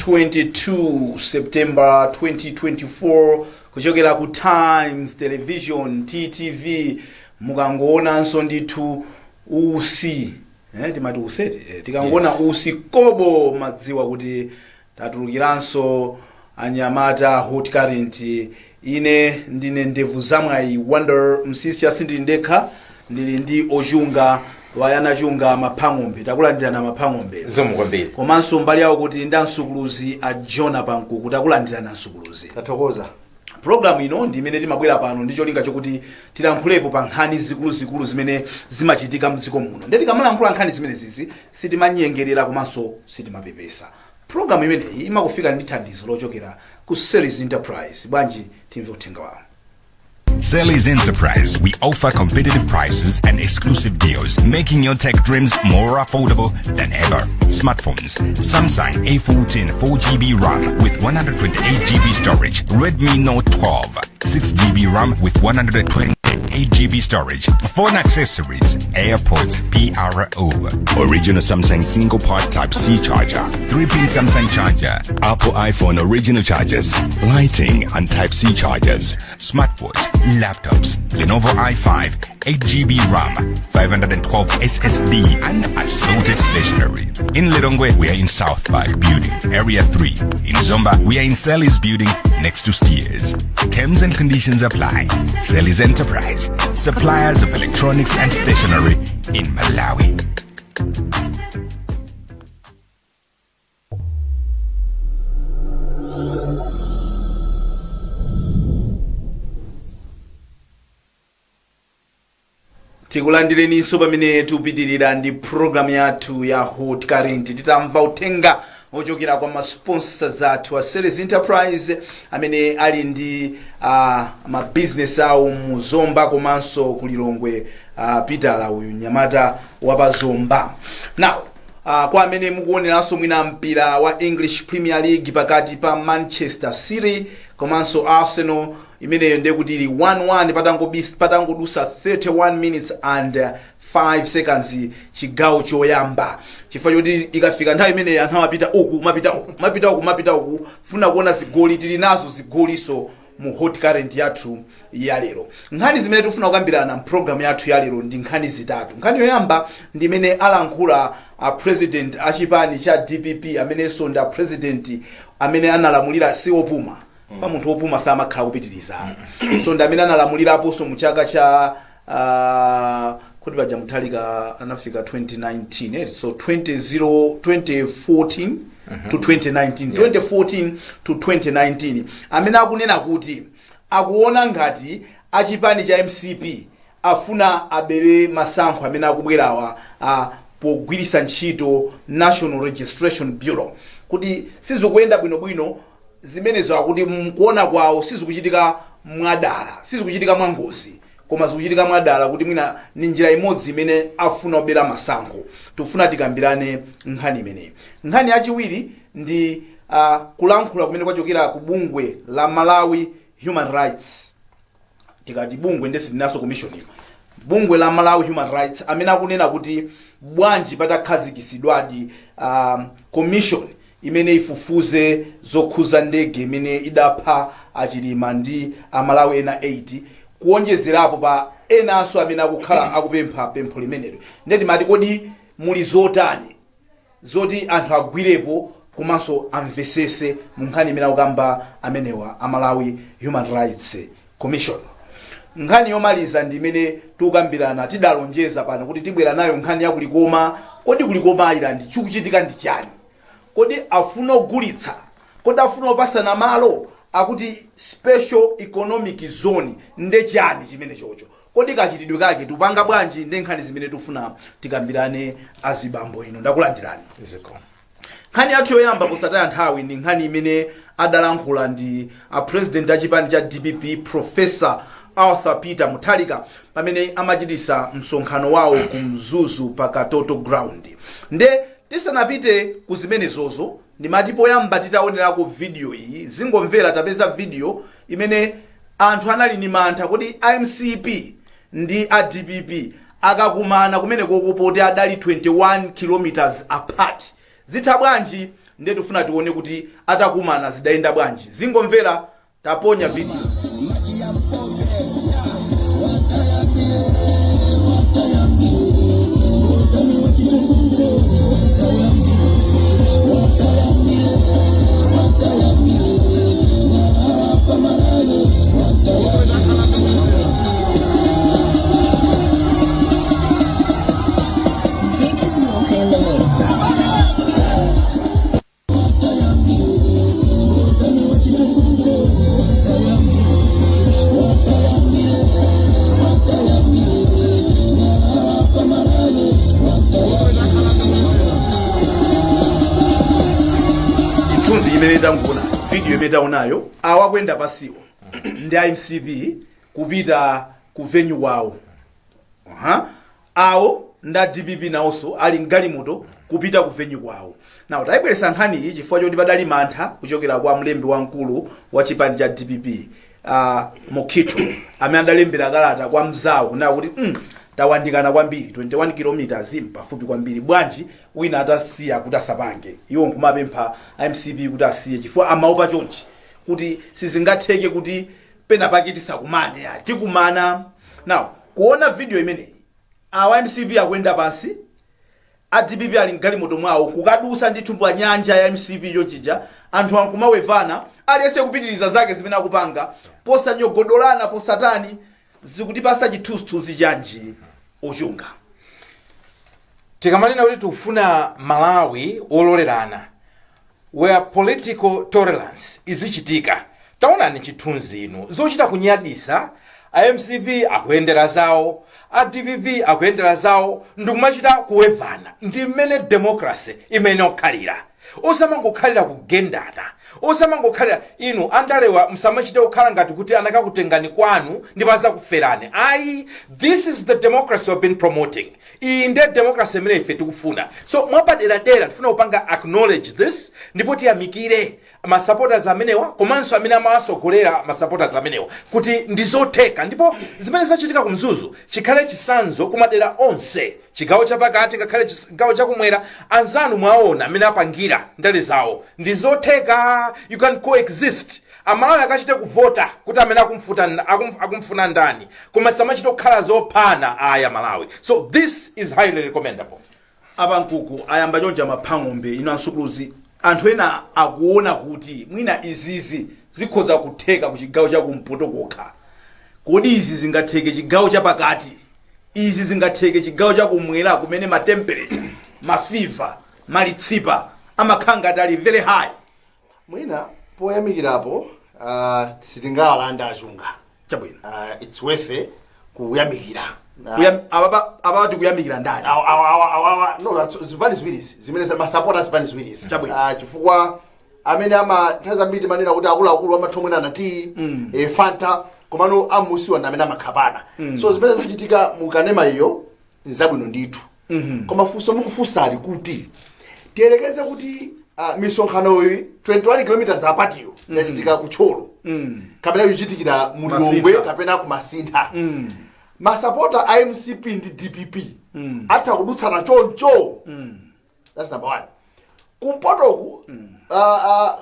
22 September 2024, kuchokera ku Times Television, TTV. Mukangoonanso ndithu usi, timati useti, tikangoona usi kobo, madziwa kuti tatulukiranso anyamata Hot Current. Ine ndine Ndevu Zamwayi Wonder Msisi. Asindili ndekha, ndili ndi Ochunga Wayana Chunga Maphang'ombe. Takulandirana, Maphang'ombe. Zikomo kwambiri. Komanso mbali yawo kuti ndi ansukuluzi a Jona Pankuku. Takulandirana, ansukuluzi. Tathokoza. Programu ino ndi imene timabwera pano ndi cholinga chokuti tilankhulepo pa nkhani zikuluzikulu zimene zimachitika mdziko muno. Ndiye tikamalankhula nkhani zimenezizi, sitimanyengerera komanso sitimapepesa. Programu imeneyi imakufika ndi thandizo lochokera ku Series Enterprise. Bwanji timve uthenga wawo? Selly's Enterprise. We offer competitive prices and exclusive deals, making your tech dreams more affordable than ever. Smartphones: Samsung A14 4GB RAM with 128GB storage, Redmi Note 12 6GB RAM with 128GB storage, phone accessories, AirPods PRO, original Samsung single port Type C charger, 3-pin Samsung charger, Apple iPhone original chargers, Lightning and Type C chargers, smartwatch, laptops, Lenovo i5, 8GB RAM, 512 SSD, and assorted stationery. In Lilongwe, we are in South Park Building, Area 3. In Zomba, we are in Sally's Building next to Steers. Terms and conditions apply. Sally's Enterprise, suppliers of electronics and stationery in Malawi. Tikulandireninso pamene tikupitirira ndi programu yathu ya Hot Current, titamva uthenga ochokera kwa masponsors athu a Series Enterprise, amene ali ndi mabizinesi awo mu Zomba komanso ku Lilongwe. Pitala uyu, mnyamata wapazomba. Now, kwa amene mukuoneranso mwina mpira wa English Premier League pakati pa Manchester City komanso Arsenal, imeneyo ndiye kuti ili 1-1 patangodusa 31 minutes and 5 seconds chigawo choyamba, chifukwa choti ikafika nthawi imeneyi anthu amapita uku, mapita uku, mapita uku, mapita uku, funa kuona zigoli. Tili nazo zigoliso mu Hot Current yathu ya lero. Nkhani zimene tikufuna kukambirana mpulogalamu yathu ya lero ndi nkhani zitatu. Nkhani yoyamba ndi imene alankhula a president achipani cha DPP, amenenso ndi a president amene analamulira, si opuma fa, munthu wopuma samakhala kupitiriza, so ndi amene analamuliraponso mu chaka cha kuti paja Mutharika anafika 2019, so 20, 2014 to 2019, 2014 to 2019, amene akunena kuti akuona ngati achipani cha MCP afuna abere masankho amene akubwerawa pogwiritsa ntchito National Registration Bureau, kuti sizikuyenda bwinobwino zimenezo. Akuti mkuona kwawo sizikuchitika mwadala, sizikuchitika mwangozi, koma zikuchitika mwadala, kuti mwina ni njira imodzi imene afuna kubera masankho. Tikufuna tikambirane nkhani imeneyi. Nkhani yachiwiri ndi kulankhula kumene kwachokera ku bungwe la Malawi Human Rights. Tikati bungwe, ndesi tinaso commission iyo, bungwe la Malawi Human Rights, amene akunena kuti bwanji patakhazikisidwadi commission imene ifufuze zokhuza ndege imene idapha Achilima ndi Amalawi ena 8, kuonjezerapo pa enanso amene akukhala akupempha pempho limenelo. Ndiye timati, kodi muli zotani zoti anthu agwirepo komanso amvesese mu nkhani imene akukamba amenewa a Malawi Human Rights Commission? Nkhani yomaliza ndi imene tikukambirana, tidalonjeza pano kuti tibwera nayo, nkhani ya kulikoma. Kodi kulikoma Island chikuchitika ndi chani? Kodi afuna kugulitsa? Kodi afuna kupasana malo? Akuti special economic zone, nde chani chimene chocho? Kodi kachitidwe kake tupanga bwanji? Ndi nkhani zimene tikufuna tikambirane. Azibambo ino, ndakulandirani. Zikomo. Nkhani yathu yoyamba, posataya nthawi, ndi nkhani imene adalankhula ndi a president achipani cha DPP, Professor Arthur Peter Mutharika, pamene amachitisa msonkhano wawo ku Mzuzu pa Katoto Ground. Nde tisanapite ku zimenezozo, ndimati poyamba titaonerako video iyi. Zingomvera, tapeza video imene anthu anali ni mantha kuti MCP ndi a DPP akakumana kumene koko, poti adali 21 kilometers apart, zitha bwanji? Ndiye tifuna tione kuti atakumana zidayenda bwanji. Zingomvera, taponya video. Dick is Mocha in the mix. Chithunzi chimene tangoona, video imene taonayo, awa akuyenda pasiwo ndi MCP kupita ku venue kwawo. Aha. Awo nda DPP nawonso ali mgalimoto kupita ku venue kwawo. Now tayibweretsa nkhani iyi chifukwa choti padali mantha kuchokera kwa mlembi wamkulu wa chipani cha DPP, Mukhito, amene adalembera kalata kwa mzawo kunena kuti tawandikana kwambiri, 21 km pafupi kwambiri, bwanji wina atasiya kuti asapange? Iwo nkumapempha MCP kuti asiye chifukwa amaopa chonchi kuti sizingatheke kuti pena pake tisakumane, ya tikumana. Now kuona video imeneyi, awa MCP akuyenda pansi, a DPP ali mgalimoto mwawo kukadusa ndithu pa nyanja ya MCP chochija, anthu ankumawevana, aliyense kupitiriza zake zimene akupanga, posanyogodolana, posatani. Zikutipasa chithunzithunzi chanji, Ochunga? Tikamanena kuti tikufuna Malawi ololerana, where political tolerance izichitika, taonani chithunzi inu, zochita kunyadisa. A MCP akuyendera zawo, a DPP akuyendera zawo, ndikumachita kuwevana. Ndi mmene democracy imene okhalira, osamangokhalira kugendana, osamangokhalira. Inu andalewa, musamachite kukhala ngati kuti anakakutengani kwanu ndipo azakuferani, ayi. This is the democracy we've been promoting. Iyi ndiye democracy imene ife tikufuna. So mwapaderadera tifuna kupanga acknowledge this, ndipo tiyamikire ma supporters amenewa komanso amene amawasogolera ma supporters amenewa kuti ndi zotheka. Ndipo zimene zachitika ku Mzuzu chikhale chisanzo kumadera onse, chigawo chapakati, ngakhale chigawo chakumwera. Anzanu mwaona amene apangira ndale zawo, ndi zotheka. You can coexist. Amalawi akachite kuvota kuti amene akumfuna ndani, koma samachite kukhala zophana aya Malawi. So this is highly recommendable. Apa nkuku ayamba chonja maphang'ombe. Ino ansukuluzi, anthu ena akuona kuti mwina izizi zikhoza kutheka ku chigawo chakumpoto kokha. Kodi izi zingatheke chigawo chapakati? Izi zingatheke chigawo chakumwera kumene ma temperature, ma fever, malitsipa amakhala ngati ali very high? Mwina poyamikirapo, sitingawalanda Achunga. Chabwino. It's worth it kuyamikira. Apapa tikuyamikira ndani? Awa, no, zipani ziwirizi zimene masapota zipani ziwirizi. Chabwino. Chifukwa amene ama nthawi zambiri timanena kuti akuluakulu amathomwenana tii, Fanta, komano amusiwa ndi amene amakhapana. So zimene zachitika mukanema iyo nzabwino ndithu. Koma funso mukufunsa ali kuti tiyerekeze kuti misonkhano iyi 21 km apart iyo yachitika ku Thyolo kapena ikuchitikira mu Lilongwe Masintha. kapena ku Masintha, masapota a MCP ndi DPP atha kudutsana choncho? That's number one. Kumpotoku,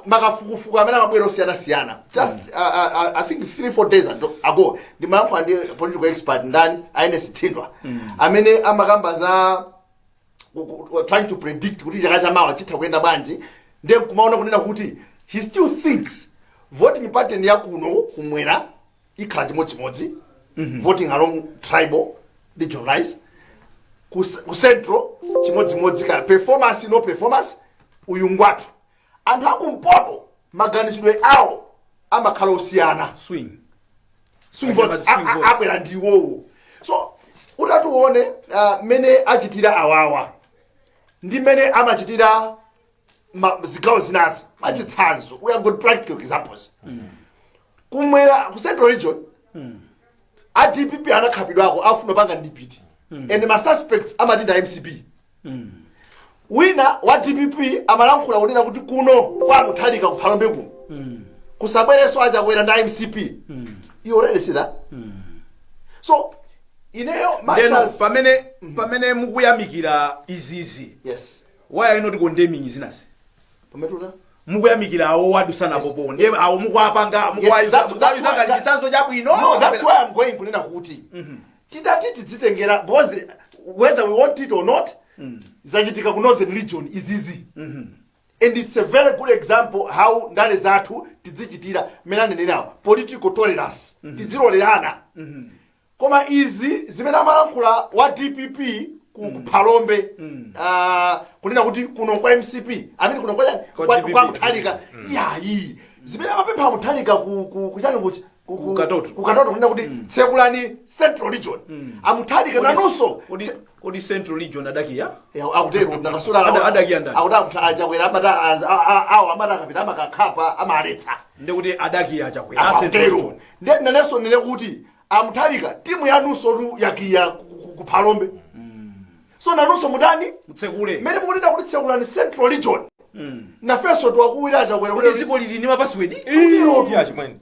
makafukufuku amene amabwera osiyanasiyana, just I think 3 4 days ago ndimayankhula ndi political expert ndani, Aines Thindwa, amene amakamba za trying to predict kuti chaka chamawa chitha kuyenda bwanji. Ndiye kumaona kunena kuti he still thinks voting pattern ya kuno kumwera ikhala chimodzimodzi, voting along tribal regionalize, ku central chimodzimodzi, ka performance, no performance, uyu ngwathu. Anthu akumpoto maganizidwe awo amakhala osiyana. Swing. Swing votes. Swing votes. Abwera ndi iwowo. So utati uone mmene achitira awawa ndi mmene amachitira zigawo zinazi, mwachitsanzo, we have got practical examples kumwera, ku Central Region, a DPP anakhapidwako afuna panga ndipiti, and ma suspects amati nda MCP. Wina wa DPP amalankhula kunena kuti kuno kwa Mutharika kuphalombe kuno kusabwerenso aChakwera nda MCP. You already see that. So ineyo Ndeno machas pamene mukuyamikira izizi, yes, why are you not condemning zinazi? Pametuta? Mukuyamikira awo adusana popo, ndiye awo mukuapanga That's mukuwayuza why ngati chitsanzo chabwino. No, that's why I'm going kunena kuti titati tidzitengera, because whether we want it or not, zachitika ku Northern Region izizi, and it's a very good example how ndale zathu tidzichitira mmene anenerawo, political tolerance, tidzilolerana. Koma izi zimene amalankhula wa DPP ku Phalombe, kunena kuti kuno kwa MCP amene kuno kwa Kwa kwa DPP. kwa Mutharika, iyayi, zimene amapempha Mutharika ku kuchani kuchi Ku Katoto. Ku Katoto, kunena kuti tsekulani Central Region, aMutharika nanunso. Kodi Central Region adakiya? Akutero nakasula. Adakiya ndani? Akuti aChakwera amata awo amata akapita amakakhapa, amaletsa. Ndikuti adakiya Chakwera Central Akutero. Region. Ndiye nanenso nene kuti aMutharika, timu yanunso tu yakiya ku Phalombe, so nanunso mutani? Mutsekule. Mmene mukunena kuti tsekulani Central Region, nafenso tiwakuwira aChakwera Kuti kuti dziko lili ndi mapasiwedi. Iya, chimwene.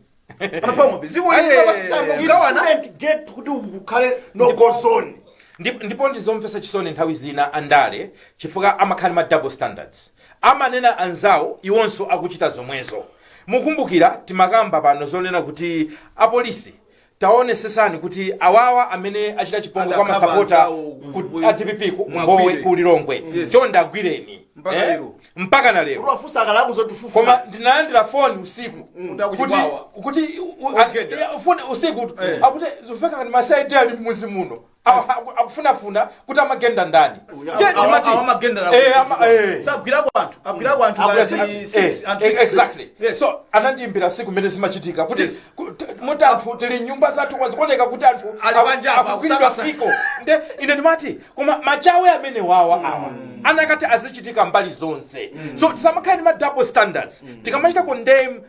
Amapang'obe, dziko lili ndi mapasiwedi gawana. It get kuti kukhale no go zone. Ndipo ndizomvetsa chisoni nthawi zina andale, chifukwa amakhala ma double standards. Amanena anzawo, iwonso akuchita zomwezo. Mukumbukira timakamba pano zonena kuti apolisi, taonesesani kuti awawa amene achita chipongwe kwa Adakhapa masapota anzawo ku a DPP ku Mwagwire. Mbowe ku Lilongwe, chonde agwireni. Mpaka lero. Mpaka na lero. Kuti wafunsa akala akuzotifufuza. Koma ndinalandira foni usiku Kuti kuti akuchikwawa. kuti Ogeda. foni usiku akuti zofeka kani masaidi ali mmuzi muno, akufunafuna kuti amagenda ndani. Ndiye ndimati- Awamagenda. Sagwirako anthu, agwirako anthu Agwira kasi six, anthu six. Exactly. So anandiyimbira siku mmene zimachitika kuti muti anthu tili nyumba zathu, kwazikuoneka kuti anthu Ali panja apa, akugwiridwa akusakasa. fiko. Nde ine ndimati koma machawe amene wawa awa anakati azichitika mbali zonse, so tisamakhale ndi ma double standards. Tikamachita condemn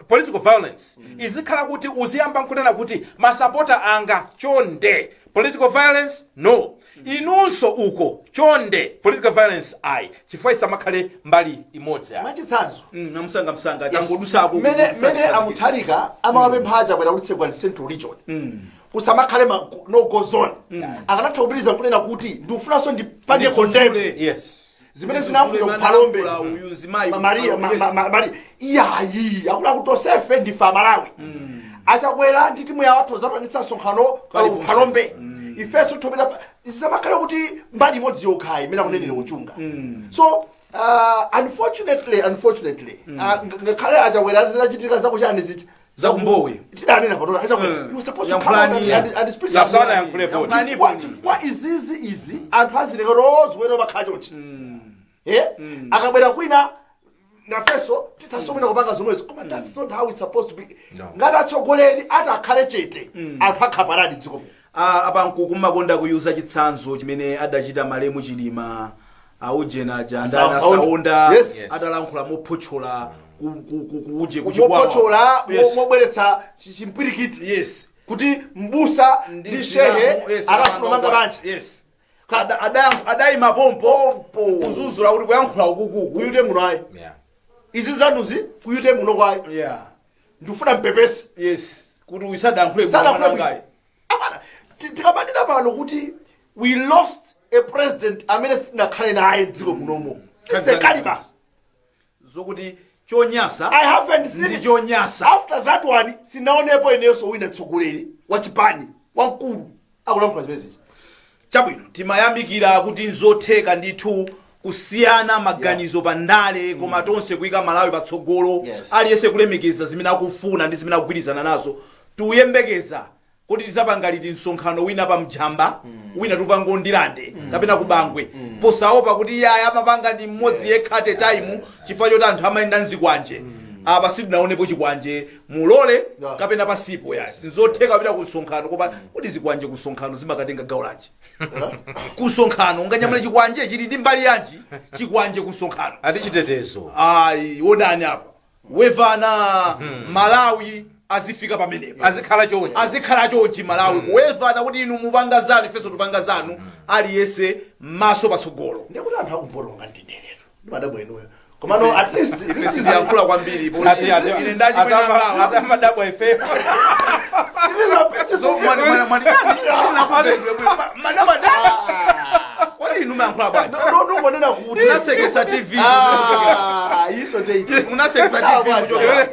political violence, izikhala kuti uziyamba nkunena kuti masapota anga, chonde, political violence no, inunso uko, chonde, political violence ayi, chifukwa isamakhale mbali imodzi ayi. Mwachitsanzo, Namsanga msanga tangodusako. Mene aMutharika amawapempha aChakwera kuti tsekulani Central Region, kusamakhale no go zone, akanatha kupitiriza nkunena kuti ndikufunanso ndipange condemn zimene zinayankhulira kuPhalombe. Uyu mzimayi. Maria, Maria, iyayi, akula kuti tosefe ndife Amalawi. AChakwera ndi timu yawo athu zapangitsa msonkhano Paliponse. kuPhalombe, ifenso thopera. Zisamakhale kuti mbali imodzi yokhayi imene akunenera kuchunga. So unfortunately, ngakhale aChakwera zinachitika zakuchani zicha Zakumbowe. Tidanena panola aChakwera, you supposed to come out and speak. Yasana yankhulepo. Yankhulani. Chifukwa izizi izi anthu azileka rozwero bakhala chonchi, akabwera kwina nafenso titasomera kupanga zomwezo, koma that's not how it's supposed to be. No. Ngati atsogoleri ati akhale chete, anthu akhaparadi dziko muno. Ah, apankuku mmakonda kuyuza chitsanzo chimene adachita malemu Chilima, aujenaja ndani? Saonda. Asaonda. Yes. Adalankhula mophotchola kuje kuchikwawa. Mophotchola, mobweretsa chimpwirikiti kuti mbusa ndi shehe akafuna kumanga banja. Yes. Adayima pompo Pompo. kuzuzula kuti kuyankhula ukukuku Kuyute muno ayi, izi zanuzi kuyute muno kwayi, ndikufuna mpepesi. Yes, kuti uyu sadayankhule. Sadayankhule. Bwino. Apana, tikamanena pano kuti we lost a president amene sinakhale naye dziko munomo, it's the caliber. Zokuti chonyasa I haven't seen ndi it. chonyasa. After that one, sinaonepo inenso wina mtsogoleri wa chipani wamkulu akulankhula zimenezi. Chabwino, timayamikira kuti nzotheka ndithu kusiyana maganizo pa ndale, koma tonse kuyika Malawi patsogolo, aliyense kulemekeza zimene akufuna ndi zimene akugwirizana nazo. Tikuyembekeza kuti tizapanga liti msonkhano wina pa Mjamba, wina tupanga Ndilande kapena kuBangwe, posaopa kuti iye amapanga ndi mmodzi yekha at a time, chifukwa choti anthu amayenda mzikwanje. Apa sitinaonepo chikwanje mulole kapena pasipo ya nzotheka kupita ku msonkhano. Koma kuti zikwanje ku msonkhano zimakatenga gawo lanji? Ku msonkhano unganyamule chikwanje? Chili ndi mbali yanji chikwanje ku msonkhano? Ati chitetezo. Ayi, wodani apa wevana Malawi azifika pamenepo. Azikhala chonchi. Azikhala chonchi Malawi, kuwevana kuti inu mupanga zanu, ifenso tupanga zanu, aliyense maso patsogolo. Ndikuti anthu akumpoto ngandinenero ndimadabwa inuyo, komano at least this is Siziyankhula kwambiri. Ati Ine ndachimwene. ati amadabwa ifeyo. This is a peaceful Madabwa. Kodi inu muyankhula bwanji? No, no, ngonena kuti Munasekesa TV. Ah, iso ndei. Munasekesa TV kuchokera.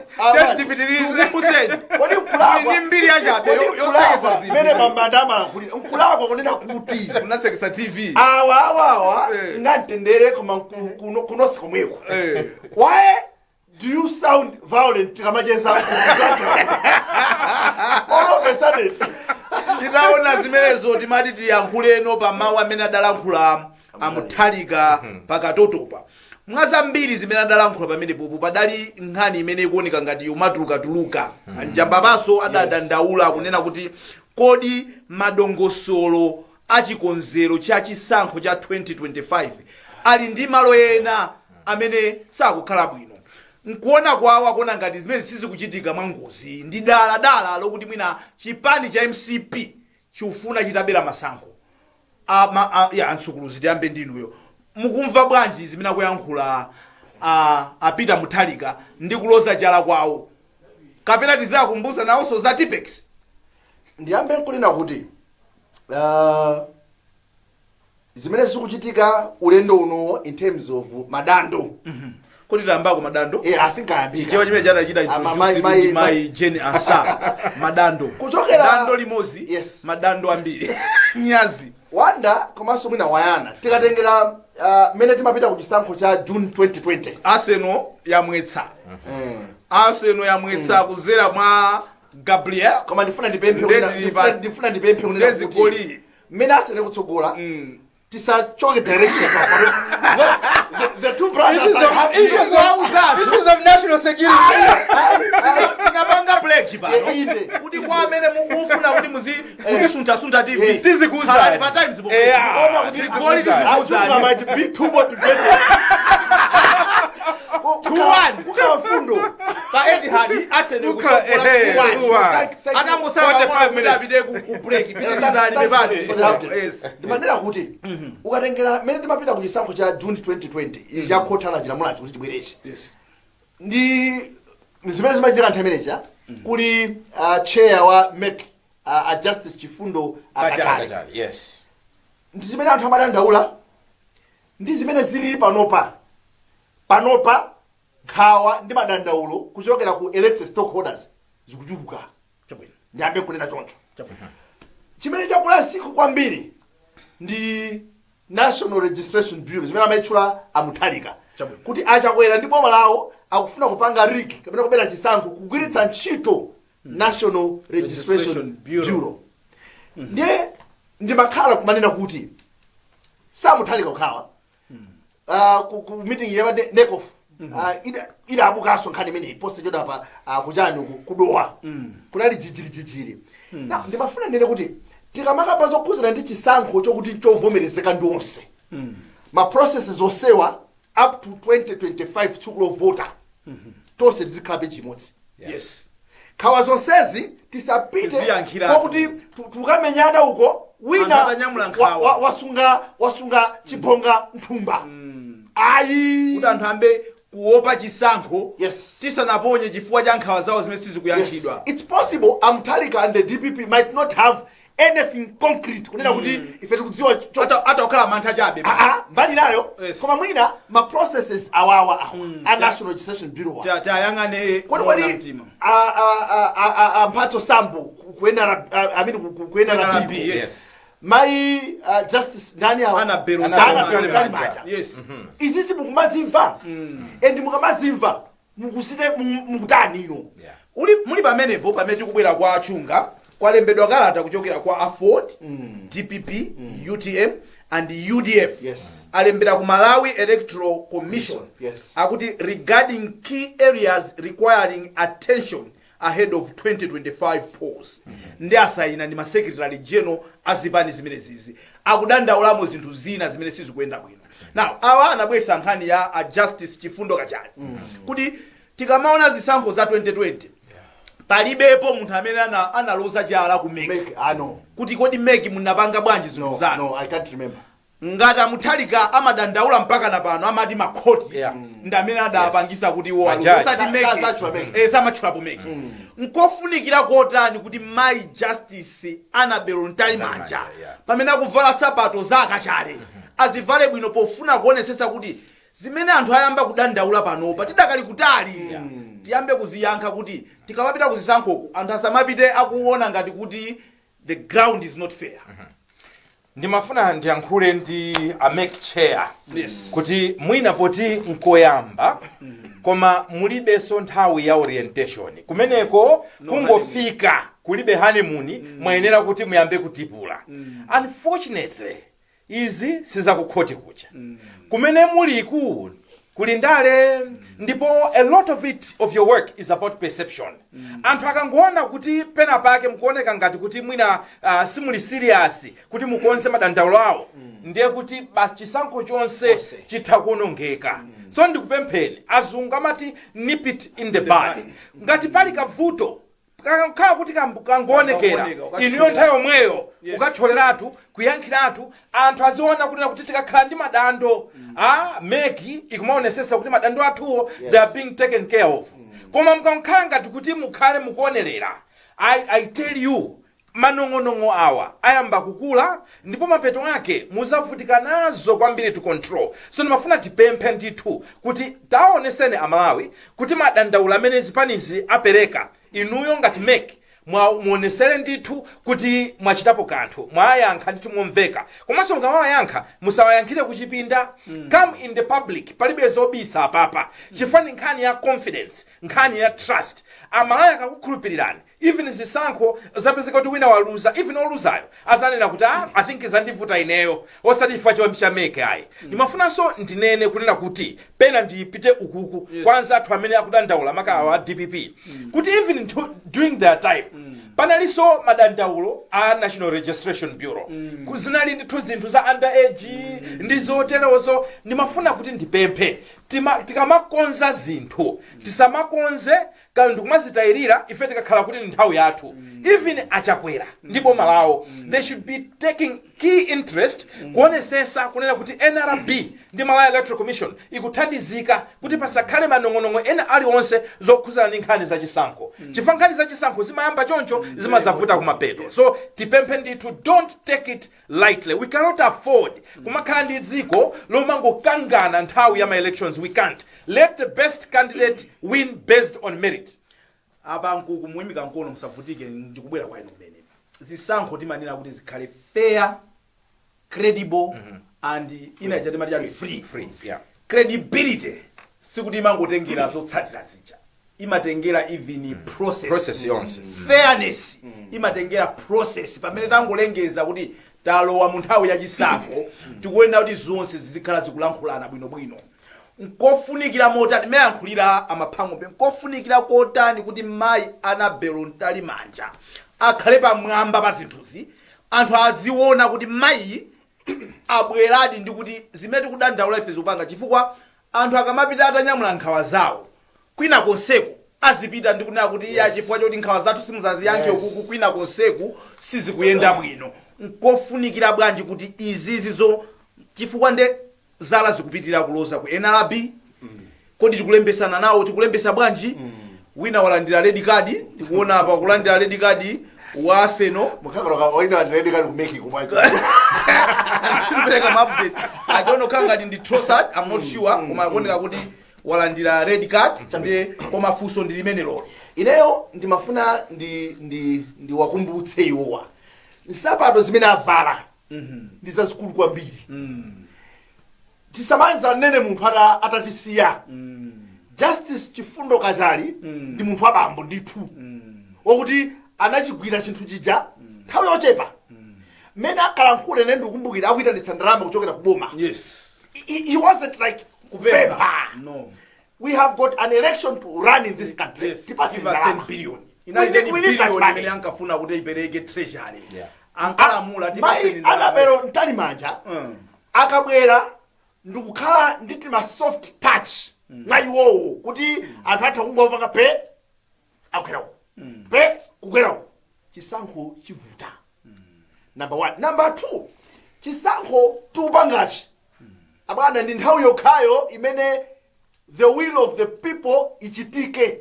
Tipitirize. Tikumbuseni. Kodi nkulakwa? Muli ndi mbiri yachabe Kodi yosekesa nkulakwa? zinthu. Mene mamanda amalankhulira. Nkulakwa kunena kuti Munasekesa TV. awa awa awa Eh. ngantendere koma kunosi komweko. Eh. Why do you sound violent tikamacheza? All of a sudden. Titaona zimenezo timati tiyankhuleno pa mawu amene adalankhula a Mutharika pakatotopa. Mwa zambiri zimene adalankhula pamenepopo padali nkhani imene ikuoneka ngati yomatulukatuluka. Njambapaso adadandaula kunena kuti kodi madongosolo achikonzero cha chisankho cha 2025 ali ndi malo ena amene sakukhala bwino? Nkuona kwawo akuona ngati zimene sizikuchitika mwangozi, ndi daladala lokuti mwina chipani cha MCP chikufuna chitabera masankho. Ya ansukuluzi, tiyambe ndinuyo. Mukumva bwanji zimene akuyankhula a Peter Mutharika ndi kuloza chala kwawo, kapena tizakumbusa nawonso za Tipex? Ndiyambe nkunena kuti zimene zikuchitika ulendo uno in terms of madando. Kuti tayambako madando? Eh, I think ayambika. Chichewa chimene chadachita introduce ndi mai Jane Ansah, madando. Dando limodzi, madando ambiri, nyazi. Wanda komanso mwina wayana, tikatengera mmene timapita ku chisankho cha June 2020, Arsenal yamwetsa. Arsenal yamwetsa kuzera mwa Gabriel. Koma ndifuna ndipemphe ndifuna ndipemphe kunena Ndezi kuti goli. mmene Arsenal kutsogola, tisachoke direction papa. Because the two brothers Issues are of, happy. issues of national security. Tinapanga pledge pano Inde. kuti kwa amene mukufuna kuti muzisunthasuntha TV, Sizikuuzani. khalani pa Times pomwe. Ona kuti Zigoli Achunga zizikuuzani. might be too motivated. 2-1. Kukhala fundo. Pa Etihad, Arsenal kutsogola 2-1. 2-1. Thank you. Atangosala 45 pang'ono kuti minutes. apite ku break. Pitirizani, pepani. Yes. Ndimanena kuti ukatengera mmene timapita ku chisankho cha June 2020 cha khotha la chilamulacho kuti tibweretse ndi zimene zimachitika nthawi imeneja, kuli chair wa MEC, a Justice Chifundo Akachale, ndi zimene anthu amadandaula ndi zimene zilili panopa. Panopa nkhawa ndi madandaulo kuchokera ku elected stakeholders zikuchuluka. Ndiyambe kunena choncho. Chimene chakula msinkhu kwambiri ndi National Registration Bureau, zimene amayitchula a Mutharika kuti aChakwera ndi boma lawo akufuna kupanga rig kapena kubera chisankho kugwiritsa ntchito National Registration Registration Bureau. Bureau. Ndiye ndimakhala kumanena kuti saMutharika kukhawa ku meeting ya NECOF idabukanso nkhani imeneyi posachedwa pa kuchani uku kudowa kunali jijiri jijiri. Na ndimafuna ndinene kuti tikamakamba zokhuzana ndi chisankho chokuti chovomerezeka ndi onse, ma processes onsewa up to 2025 tsiku lovota, tonse tizikhalabe chimodzi. Nkhawa zonsezi tisapite Tiziyankhiratu. kwakuti tukamenyana uko, wina Anthu atanyamula nkhawa. wasunga chibonga nthumba, ayi. Kuti anthu ambe kuopa chisankho tisanaponye chifukwa cha nkhawa zawo zimene sizikuyankhidwa. It's possible aMutharika and the DPP might not have anything concrete kunena kuti ife tikudziwa Atakhala mantha chabe. Ah, ah, mbali nayo. Koma mwina ma processes awawa awa a National Registration Bureau awa. Tayang'ane Kodi moona kodi mtima. Amphatso Sambo ku NRB, I mean ku NRB, NRB, mai Justice ndani awa? Annabel Annabel Annabel Mtalimanja. Mtalimanja. Izizi mukumazimva, and mukamazimva mukusite mukutani ino? Uli muli pamenepo, pamene tikubwera kwa achunga, kwalembedwa kalata kuchokera kwa AFORD, DPP, UTM and UDF. Alembera ku Malawi Electoral Commission. Akuti regarding key areas requiring attention ahead of 2025 polls, ndi asayina ndi masecretary general azipani zimenezizi. Akudandaulamo zinthu zina zimene sizikuyenda bwino. Now awa anabwesa nkhani ya a Justice Chifundo Kachali, kuti tikamaona zisankho za 2020, palibepo munthu amene analoza chala ku MEC MEC, ah, no. kuti kodi MEC munapanga bwanji zinthu No, zanu? no, I can't remember. Ngati aMutharika amadandaula mpaka na pano, amati makhoti ndi amene adapangisa kuti iwo Majaji. aluze, osati MEC. Sachula MEC. Eh, samatchulapo MEC. Nkofunikira kotani kuti mai Justice Annabel Mtalimanja, pamene akuvala sapato za akachale, Azivale bwino pofuna kuonesesa kuti zimene anthu ayamba kudandaula panopa, tidakali kutali, tiyambe kuziyankha kuti tikamapita kuzisankhoku anthu asamapite akuona ngati kuti the ground is not fair. Ndimafuna ndiyankhule ndi a MEC chair kuti mwina poti nkoyamba, koma mulibenso nthawi ya orientation kumeneko. Kungofika kulibe honeymoon, mwayenera kuti muyambe kutipula. Unfortunately, izi sizakukhoti kucha kumene muliku kuli ndale, ndipo a lot of it, of your work, is about perception. Anthu akangoona kuti pena pake mukuoneka ngati kuti mwina simuli serious kuti mukonze madandaulo awo, ndiye kuti basi, chisankho chonse chitha kuonongeka. So ndikupempheni, azungu amati "nip it in the bud". Ngati pali kavuto kakhala kuti kangoonekera, Kangooneka, ukathyolera. Inuyo nthawi yomweyo ukatcholeratu, kuyankhiratu, anthu aziona kunena kuti tikakhala ndi madando a MEC ikumaonesesa kuti madando athuwo they are being taken care of. Koma mukakhala ngati kuti mukhale mukuonerera, I tell you, manong'onong'o awa ayamba kukula ndipo mapeto ake muzavutika nazo kwambiri to control. So ndimafuna tipemphe ndithu kuti taoneseni Amalawi kuti madandaulo amene zipanizi apereka, inuyo ngati MEC muonesere ndithu kuti mwachitapo kanthu, mwayankha ndithu momveka. Komanso mukamawayankha, musawayankhire kuchipinda. Come in the public, palibe zobisa apapa, chifukwa ndi nkhani ya confidence, nkhani ya trust. Amalawi akakukhulupirirani, even zisankho zapezeka kuti wina waluza, even oluzayo azanena kuti, "Ah, I think zandivuta ineyo, osati chifukwa cha MEC ayi." Ndimafunanso ndinene kunena kuti pena ndipite ukuku kwanza anthu amene akudandaula, makawa a DPP, kuti even during their time panalinso madandaulo a National Registration Bureau. Zinali ndithu zinthu za underage ndi zoterozo. Ndimafuna kuti ndipemphe, tikamakonza zinthu tisamakonze kandi kumazitayirira ife tikakhala kuti ndi nthawi yathu. Even Achakwera ndi boma lawo, they should be taking key interest kuonesesa kunena kuti NRB ndi Malawi Electoral Commission ikuthandizika kuti pasakhale manong'onong'o ena aliwonse zokhuzana ndi nkhani zachisankho, chifukwa nkhani zachisankho zimayamba choncho, zimazavuta kumapeto. So tipemphe ndithu, don't take it lightly. We cannot afford kumakhala ndi dziko lomangokangana nthawi ya ma elections. We can't. Let the best candidate win based on merit. Apa nkuku muyimika mkono, musavutike, ndikubwera kwa inu kumene. Zisankho timanena kuti zikhale fair, credible and ina ija timati chani, free. Free, yeah. Credibility sikuti imangotengera zotsatira zija, imatengera even process. Process yonse. Fairness imatengera process. Pamene tangolengeza kuti talowa mu nthawi yachisankho, tikuyenera kuti zonse zizikhala zikulankhulana bwinobwino. Nkofunikira motani mayankhulira amaphangombe, nkofunikira kotani kuti mayi Annabel Mtalimanja akhale pamwamba pa zinthuzi, anthu aziona kuti mayi abweradi ndi kuti zimene tikudandaula ife zikupanga? Chifukwa anthu akamapita atanyamula nkhawa zawo kwina konseku, azipita ndi kunena kuti iya, chifukwa choti nkhawa zathu simuzaziyankhe ukuku kwina konseku sizikuyenda bwino. Nkofunikira bwanji kuti izizi zo, chifukwa nde zala zikupitirira kuloza ku NRB? Kodi tikulembesana nawo, tikulembesa bwanji? Wina walandira red card, tikuona apa kulandira red card wa Arsenal. Mukakaloka waina red card ku MEC kumwacha. Sikupereka ma update. I don't know, kangati ndi Trossard, I'm not sure, koma akuoneka kuti walandira red card ndi, koma funso ndi limene lolo. Ineyo ndimafuna ndi ndiwakumbutse iwowa, nsapato zimene avala ndi zazikulu kwambiri. Tisamanza nene munthu atatisiya. Justice Chifundo Kachali ndi munthu wabambo ndithu, wokuti anachigwira chinthu chija nthawi yochepa. Mmene akalankhule, ine ndikukumbukira akuyitanitsa ndalama kuchokera ku boma. He wasn't like kupempha. Kupempha. No. "We have got an election to run in this country. Tipatse Give us 10 ndalama." billion. Inali 10 We need that billion money. imene ankafuna kuti ipereke Treasury. Ankalamula, Mayi "Tipatseni ndalama." Annabel Mtalimanja akabwera ndikukhala ndi tima soft touch mwa iwowo kuti anthu atha kungopanga pe akukwerako pe kukwerako, chisankho chivuta, number one. Number two, chisankho tikupangachi, abwana, ndi nthawi yokhayo imene the will of the people ichitike.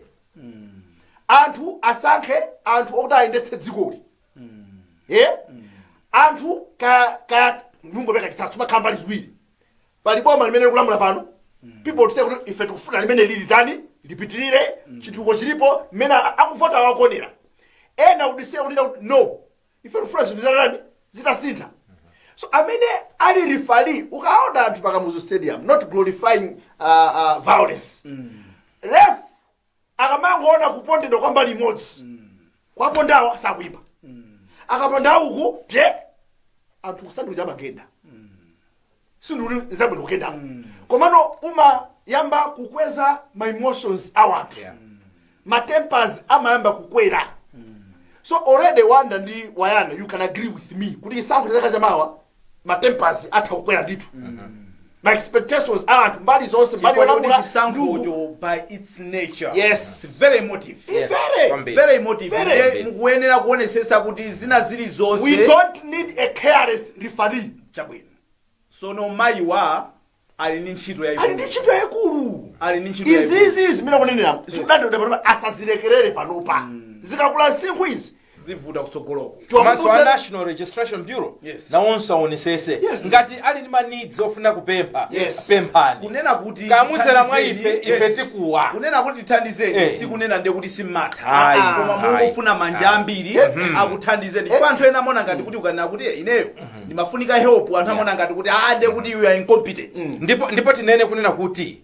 Anthu asankhe anthu okuti ayendetse dzikoli. Anthu ka ka Mungopeka chitsanzo, makhala mbali ziwiri. Pali boma limene likulamula pano, people to say kuti ife tikufuna limene lili tani lipitirire, chitukuko chilipo, mmene akuvota wakuonera. Ena udisiye kunena kuti no, ife tikufuna zinthu zitatani, zitasintha. So amene ali referee, ukaona anthu pa Kamuzu Stadium, not glorifying violence, ref akamangoona kupondedwa kwa mbali imodzi, kwapondawa sakuyimba, akaponda uku pye, anthu kusanduka amagenda. Sindikuti zabwino kugendako, komano umayamba kukweza ma emotions a wanthu, ma tempers amayamba kukwera. So already Wanda ndi Wayana, you can agree with me kuti chisankho cha chaka chamawa, ma tempers atha kukwera ndithu, ma expectations a anthu mbali zonse, mbali Chifukwa choti yolamula. Chisankhocho by its nature, Yes. it's very emotive. Yes, Very. kwambiri. Very emotive. Very. Ndiye mukuyenera kuonesesa kuti zina zili zonse. We don't need a careless referee. Chabwino, sono mayiwa ali ndi ntchito Ali ndi yayikulu. ntchito yayikulu. Ali ndi ntchito yayikulu. Izizi zimene kunenera zikudandaula panopa, asazilekerere panopa. Zikakula nsinkhu izi, zivuta kutsogoloko. Komanso a Tiwakumbutse- National Registration Bureau nawonso aonesese ngati ali ndi ma needs ofuna kupempha, pemphani. Kunena kuti Kamuzera mwa tithandizeni, ife, ife tikuwa. Kunena kuti tithandizeni, sikunena ndiye kuti simmatha, Ayi, koma ayi, mungofuna manja ambiri akuthandizeni, chifukwa anthu ena amona ngati kuti ukanena kuti ineyo ndimafunika help, anthu amona ngati kuti ah, ndiye kuti you are incompetent. Ndipo tinene kunena kuti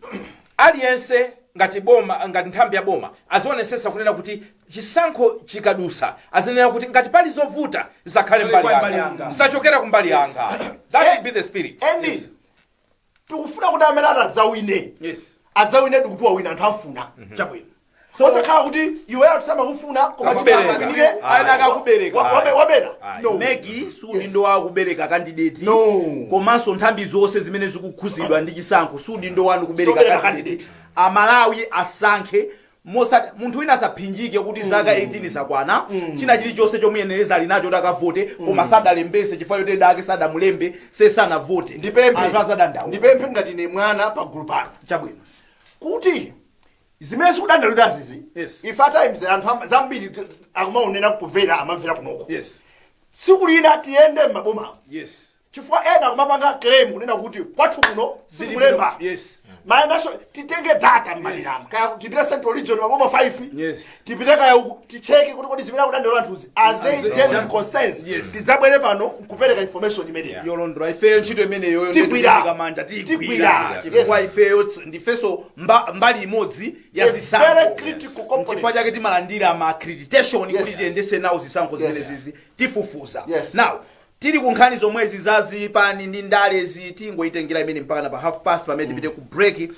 aliyense ngati boma, ngati nthambi ya boma, azionesesa kunena kuti chisankho chikadusa, azinena kuti ngati pali zovuta zisakhale mbali mbali yanga, yanga. zisachokera kumbali yanga. That should be the spirit. And tikufuna kuti amene atadzawine, adzawine ndikuti wawina, anthu afuna. Chabwino. Osakhala kuti iweyo tisamakufuna koma Akakubereka. chipangire. Ayi, akakubereka. Wabera. Ayi. No. MEC sudindo wa kubereka candidate. No. Komanso nthambi zonse zimene zikukhuzidwa ndi chisankho, sudindo wanu kubereka Sobereka candidate. candidate. Amalawi asankhe mosati munthu wina asaphinjike kuti zaka 18 zakwana, china chilichonse chomuyenereza ali nacho kuti akavote, koma sadalembese chifukwa choti dake sadamulembe, sesanavote. Ndipemphe. Anthu azadandaula. Ndipemphe ngati ine mwana pagulu pano kuti zimene zikudandaulira zizi, ife at times anthu zambiri akumaonera kumvera, amamvera kunoko. Tsiku lina tiyende m'mabomamo, chifukwa ena akumapanga claim kunena kuti kwathu kuno sikulemba. Mayendaso titenge data m'maderamu, kaya tipite Central Region, maboma 5, tipite kaya uku, ticheke kuti kodi zimene akudandaula anthuzi, are they genuine concerns? Tidzabwere pano nkupereka information imeneyo. Yolondola. Ifeyo ntchito imeneyo Tigwira. ndikuika manja, tigwira, Tigwira. chifukwa ifeyo ndifenso mbali imodzi ya A zisankho. very critical component. Chifukwa chake timalandira ma accreditation kuti tiyendese nawo zisankho zimene zizi tifufuza. Now tili ku nkhani zomwezi zazipani ndi ndalezi, tingoyitengera imene mpaka pa half past pamene tipite ku break.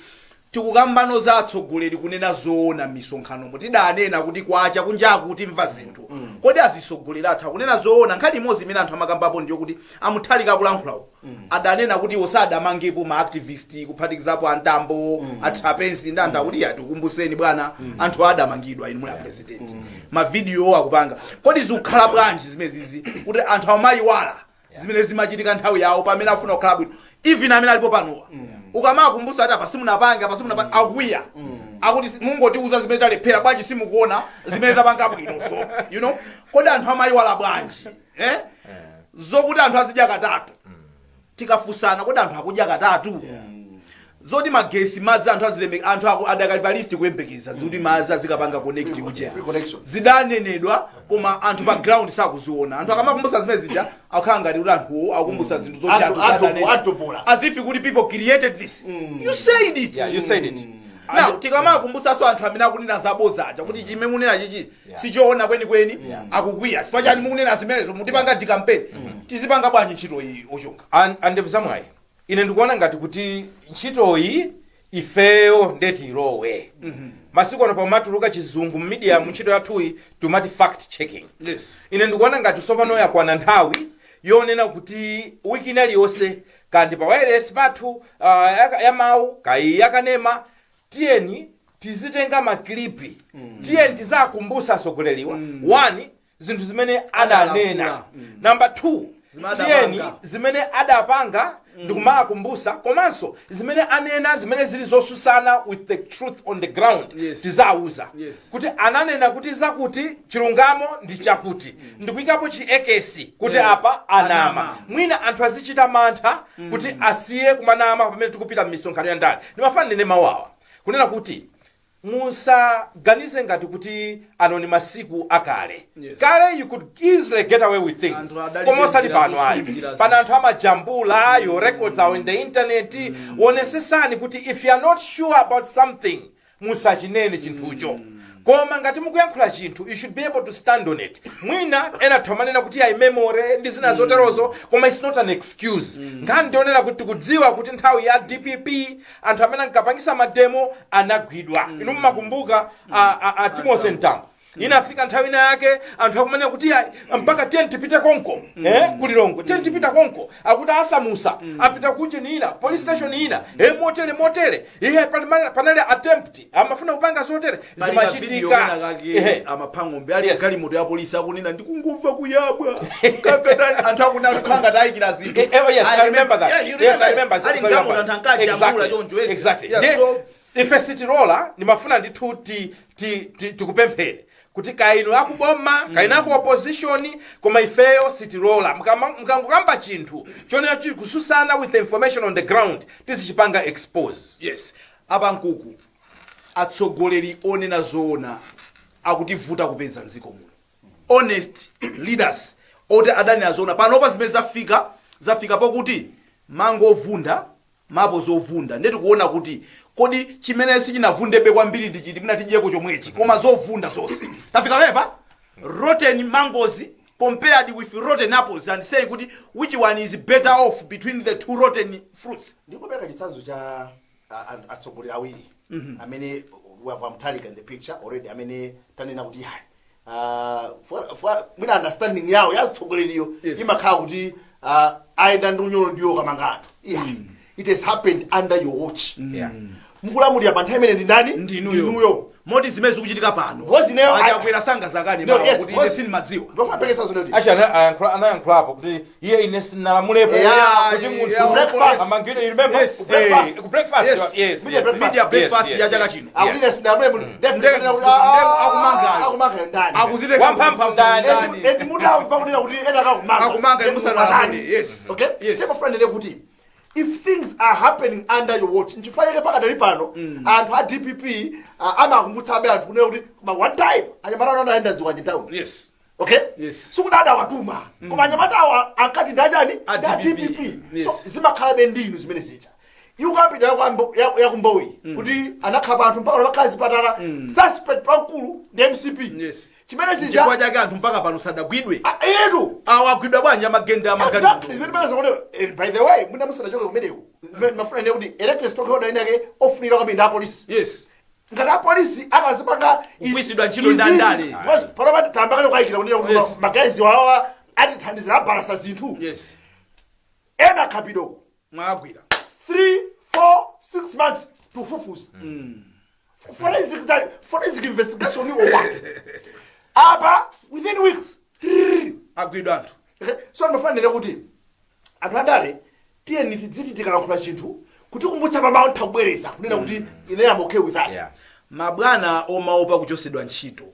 Tikukambano za atsogoleri kunena zoona m'misonkhanomo. Tidanena kuti kwacha kunjaku timva zinthu. Kodi azitsogoleri athu akunena zoona? Nkhani imodzi imene anthu amakambapo ndiyo kuti amuthalika akulankhulawo adanena kuti iwo sadamangepo ma activist, kuphatikizapo antambo, atrapensi ndi anthu akuti ya tikumbuseni bwana, anthu adamangidwa inu muli a president, mavidiyo akupanga. Kodi zikukhala bwanji zimenezizi kuti anthu amayiwala zimene zimachitika nthawi yawo pamene afuna kukhala bwino? Even amene alipo panowa, ukamakumbusa ati apa simunapange, apa simunapange, akwiya, akuti mungotiuza zimene talephera bwanji? Simukuona zimene tapanga bwino? So kodi anthu amayiwala bwanji, eh? Zokuti anthu azidya katatu, tikafunsana, kodi anthu akudya katatu? Zoti magesi, madzi, anthu azilembe, anthu adakali pa list kuyembekeza zikuti madzi azikapanga connect kuja. Free connection. Zidanenedwa, koma anthu pa ground sakuziona. Anthu akamakumbusa zimene zija, akukhala ngati kuti anthuwo akukumbusa zinthu zoti anthu sadanena. Atopola. As if kuti people created this. You said it. Yeah, you said it. Now tikamakumbusanso anthu amene akunena zabodza aja kuti chime munena chichi sichoona kwenikweni, akukwiya. Chifukwa chani mukunena zimenezo? Mutipanga di campaign. Tizipanga bwanji ntchito iyi, Ochunga? Andevu zamwayi, ine ndikuona ngati kuti ntchitoyi ifeyo ndeti ilowe. Masiku ano pamatuluka chizungu m'media, mu ntchito yathuyi tumati fact checking. Ine ndikuona ngati tsopano yakwana nthawi yonena kuti wiki ina iliyonse, kandi pa wireless pathu ya mawu kayi yakanema, tiyeni tizitenga ma clip, tiyeni tizakumbusa asogoleriwa, one, zinthu zimene adanena. Analankhula. Number two, Zimene Tiyeni adapanga. zimene adapanga ndikumakumbusa, komanso zimene anena zimene zili zosusana with the truth on the ground, tizawuza kuti ananena kuti zakuti, chilungamo ndi chakuti, ndikuyikapo chi X kuti apa anama. Anama. Mwina anthu azichita mantha kuti asiye kumanama pamene tikupita m'misonkhano ya ndale. Ndimafana ndine mawawa kunena kuti musaganize ngati kuti ano ni masiku akale. Kale you could easily get away with things, Anthu adali koma osati njira pano ayi. zosungira. Pano anthu amajambula, your records are on the internet. Wonesesani kuti if you are not sure about something, musachinene chinthucho. Koma ngati mukuyankhula chinthu, you should be able to stand on it. Mwina ena thomanena kuti ayi, memory ndi zina zoterozo, koma it's not an excuse. Nkhani ndionera kuti tikudziwa kuti nthawi ya DPP anthu amene ankapangisa mademo anagwidwa. Inu mmakumbuka a Timothy Mtambo, inafika nthawi ina yake anthu akumanena kuti ayi, mpaka tiye tipite konko kulilongwe, tiye tipita konko, akuti asamusa apita kucheni ina, police station ina, motere motere, ihe panali attempt, amafuna kupanga zotere. Pali ka video Zimachitika. kena kake, amapha ng'ombe ali galimoto ya polisi, akunena ndikungumva kuyabwa. Kakatani, anthu akunena kukhanga tayikira zinthu. Oh, yes, I remember that. Yeah, you Yes, I remember. Ali galimoto, anthu ankajambula choncho, yes. Exactly. Yeah, so Ife sitilola. Ndimafuna ndithu tikupemphere kuti kaino akuboma, kaino aku opposition, koma ifeyo sitilola. Mukangokamba chinthu chonena chili kususana with the information on the ground, tizichipanga expose. Yes, apa nkuku atsogoleri onena zoona akutivuta kupeza mdziko muno, honest leaders oti adanena zoona. Panopa zimene zafika, zafika pokuti mango ovunda, mapo zovunda, ndiye tikuona kuti kodi chimene sichinavundebe kwambiri ndi chiti, mwina tidyeko chomwechi, koma zovunda zonse. Tafika pepa rotten mangoes compared with rotten apples and saying kuti which one is better off between the two rotten fruits. Ndikupereka chitsanzo cha atsogoleri awiri amene we have Mutharika in the picture already, amene tanena kuti hayi, mwina understanding yawo ya atsogoleriyo imakhala kuti ayenda ndi unyolo ndiyo kamanga anthu. Yeah. It has happened under your watch. Mukulamulira pa nthawi imene ndi ndani? Ndinuyo. Ndinuyo. Moti zimene zikuchitika pano, Because ineyo achakwera sanga zakani No, mawa yes, kuti ine sindimadziwa. Ndofuna pereka zone kuti Actually, anayankhulapo kuti iye ine sinalamulepo kuti munthu Breakfast. amangidwe, you remember? Yes. Breakfast. Ku breakfast. Yes. Media breakfast. Media breakfast Yes, ya chaka yes. chino. Akuti ine sinalamulepo. Akumangayo. Akumangayo ndani? Akuzitenga Wamphamvu ndani? ndani? And mutamva kunena kuti ena akakumanga. Akumanga musanalabule, yes. Okay. Temafuna nene kuti if things are happening under your watch, nchifukwa chake pakadali pano anthu a DPP amakumbutsabe anthu kunena kuti koma one time anyamata ano anayenda ziwanje town. Okay. Sikuti adawatuma, koma anyamata awa ankati ndachani? A Nda DPP. DPP. Yes. So zimakhalabe ndinu zimene zija ikukambidwa yakumboyi kuti anakhapa anthu mpaka namakhala zipatala, suspect pamkulu ndi MCP. Chimene chija Chifukwa chake anthu mpaka pano sadagwidwe. Ah, etu. Awo agwidwa bwanji amagenda Exactly. amagalimoto? Zimene pamene kuti by the way, mwina musanachoke kumeneko, mafuna ine kuti elected stockholder ine ake ofunika kwambiri ndi apolisi. Ngati apolisi atazipanga Kugwiritsidwa ntchito ndi andale. Panopa tambakale kukayikira kunena kuti magayizi wawa atithandizira abalasa zinthu. Ena khapidoko Mwagwira. 3, 4, 6 months tufufuza forensic investigation or what, apa within weeks Agwidwa anthu. Okay, so ndimafanira kuti anthu andale, tiyeni tidziti tikalankhula chinthu kuti kumbutsa pamawu, ntha kubwereza kunena kuti ine am okay with that. Mabwana omaopa kuchosedwa ntchito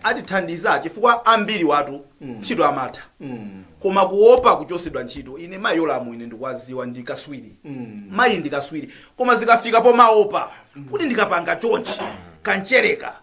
atithandiza, chifukwa ambiri watu ntchito amatha, koma kuopa kuchosedwa ntchito. Ine mayi Yolamu ine ndikwaziwa, ndi kaswiri mayi, ndi kaswiri, koma zikafika pomaopa kuti ndikapanga chonchi kanchereka.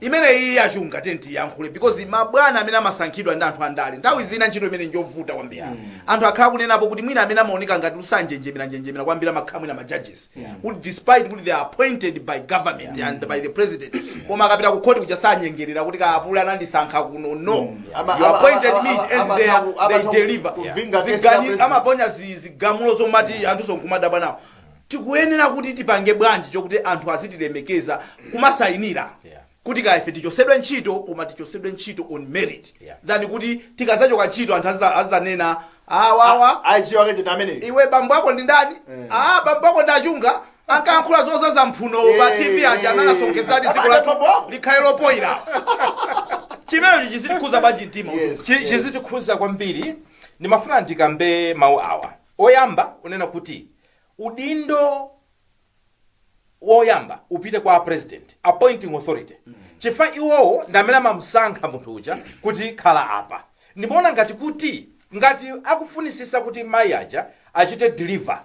Imene iyi yachunga tenti yankhule, because mabwana amene amasankhidwa ndi anthu andale, nthawi zina ntchito imene njovuta kwambiri. Anthu akhala kunenapo kuti mwina amene amaoneka ngati usanjenjemera njenjemera kwambiri amakhala mwina ma judges, kuti despite kuti they are appointed by government and by the president, koma akapita ku court kuja sanyengerera kuti kaapule anandisankha kuno. No, you appointed me, it ends there. They deliver. Kuvinga kesi ya president. Amaponya zigamulo zomati anthu sonkumadabwa nawo. Tikuyenera kuti tipange bwanji chokuti anthu azitilemekeza kumasayinira kuti kaife tichosedwe ntchito, koma tichosedwe ntchito on merit, than kuti tikazachoka ntchito anthu azanena awawa. Ajiwa wake ndi ameneyo. Iwe, bambo ako ndi ndani? Ah, bambo ako ndi achunga, ankayankhula zozaza mphuno pa TV aja amene anasonkhezadi dziko lathu Bambo ako. likhale lopoyira. Chimenecho chizitikhuza bwanji mtima? Yes. Chizitikhuza kwambiri. Ndimafuna ndikambe mawu awa. Oyamba unena kuti udindo woyamba upite kwa president, appointing authority, chifukwa iwowo ndi amene amamusankha munthu uja kuti khala apa. Ndimaona ngati kuti ngati akufunisisa kuti mayi aja achite deliver,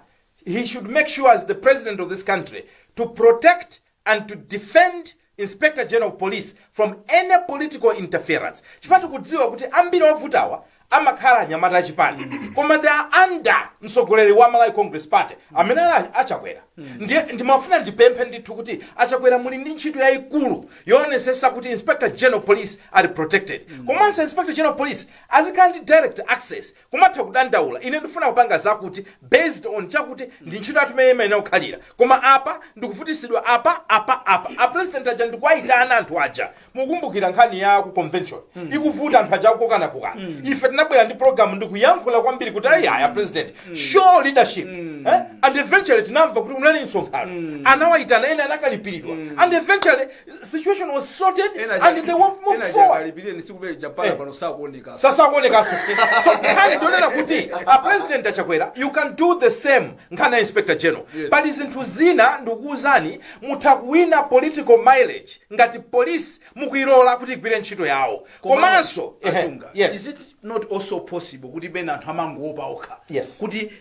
he should make sure as the president of this country to protect and to defend Inspector General of Police from any political interference, chifukwa tikudziwa kuti ambiri ovutawa amakhala anyamata achipani, koma they are under mtsogoleri wa Malawi Congress Party amene ali Achakwera. Ndiye ndimafuna ndipemphe ndithu kuti Achakwera, muli ndi ntchito yayikulu yoonetsetsa kuti Inspector General Police ali protected, komanso Inspector General Police azikhala ndi direct access, kumatha kudandaula, "Ine ndifuna kupanga zakuti based on chakuti." Ndi ntchito yathu imene imayenera kukhalira, koma apa ndikuvutisidwa apa, apa, apa. A president aja ndikuwayitana anthu aja. Mukumbukira nkhani ya ku convention ikuvuta, anthu aja akukokanakokana, ife tinabwera ndi program ndikuyankhula kwambiri kuti ayi, aya president, show leadership, eh? And eventually tinamva kuti unali msonkhano, anawayitana ena, anakalipiridwa, and eventually situation was sorted and they moved forward. Akalipirire nisikube Japana. Pano sakuoneka. Sasakuonekaso. So nkhani ndionena kuti a President Achakwera, you can do the same nkhani ya Inspector General. Pali zinthu zina ndikuwuzani, mutha kuwina political mileage ngati police mukuilola kuti igwire ntchito yawo. Komanso ehe, Atunga, yes. is it not also possible kuti pena anthu amangopa okha? Yes. Kuti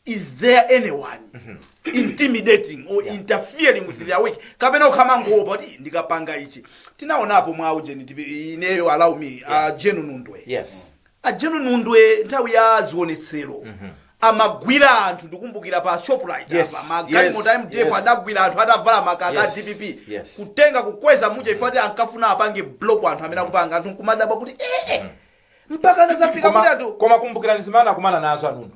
is there anyone intimidating or interfering with their work, kapena okha amangopa kuti ndikapanga ichi? Tinaonapo mwa ujeni ineyo, allow me, Jenu Nundwe. A Jenu Nundwe nthawi ya zionetsero amagwira anthu. Ndikumbukira pa Shoprite apa magalimoto MDF adagwira anthu atavala makaka a DPP, kutenga kukweza muja ifati ankafuna apange block anthu amene akupanga. Anthu nkumadabwa kuti ee, mpaka anazafika kuti anthu Koma kumbukirani zimene akumana nazo Anundu.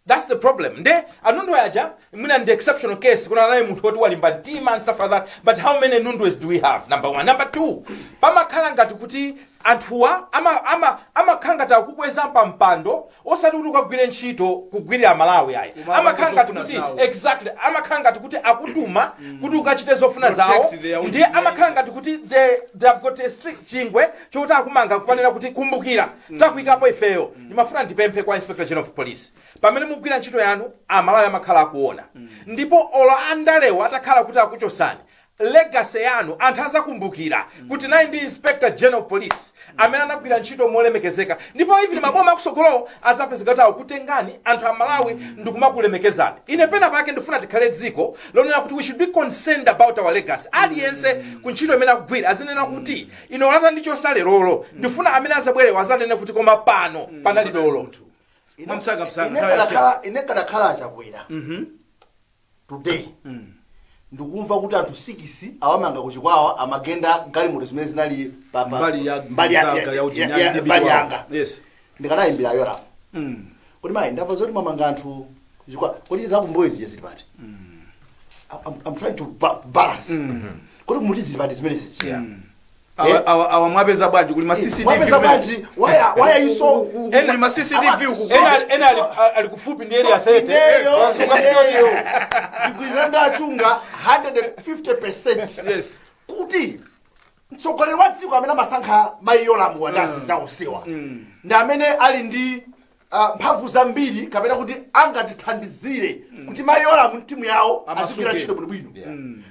That's the problem. Nde Anundu aja mwina ndi exceptional case, kuna naye munthu woti walimba mtima and stuff like that, but how many Nundwes do we have? Number one. Number two, pamakhala ngati kuti anthuwa amakhala ngati akukweza pa mpando, osati kuti ukagwire ntchito kugwirira Malawi, ayi. Koma Amakhala ngati zofuna kuti zawo. Exactly, amakhala ngati kuti akutuma kuti ukachite zofuna zawo. Protect their own. Ndiye amakhala ngati kuti they have got a strict chingwe chokuti akumanga kupanena kuti kumbukira takuyikapo ifeyo. Ndimafuna ndipemphe kwa Inspector General of Police, pamene mugwira ntchito yanu, Amalawi amakhala akuona, ndipo olo andalewo atakhala kuti akuchosani, legacy yanu anthu azakumbukira kuti nayi ndi Inspector General of Police amene anagwira ntchito molemekezeka. Ndipo even maboma akusogolowo azapezeka kuti akutengani anthu Amalawi ndikumakulemekezani. Ine pena pake ndifuna tikhale dziko lonena kuti we should be concerned about our legacy. Aliyense ku ntchito imene akugwira azinena kuti ine olata ndichosa lerolo, ndifuna amene azabwerewa azanene kuti koma pano panali dolo. Mwamsanga msanga, Ine nthawi ya Ine kadakhala Achakwera today, ndikumva kuti anthu 6 awamanga kuchikwawa, amagenda galimoto zimene zinali mbali ya mbali ya ujeni, ya mbali yanga, yes, ndikanayimbira Yoramu kuti mayi, ndamva zoti mwamanga anthu kuchikwawa, kuti zakumbuyo zija zili pati? I'm trying to balance kuti muti zili pati zimene zija. Awa mwapeza bwanji? Kuli ma CCTV. Mwapeza bwanji? Why are you so Kuli ma CCTV uku. Ena ali kufupi ndi Area 30. Ineyo ndikugwirizana ndi Achunga 150% kuti mtsogoleri wa dziko amene amasankha mayi Yolamu wandasi zawosewa ndi amene ali ndi mphamvu zambiri, kapena kuti angatithandizire kuti mayi Yolamu timu yawo Amasuke. azigwira ntchito bwinobwino,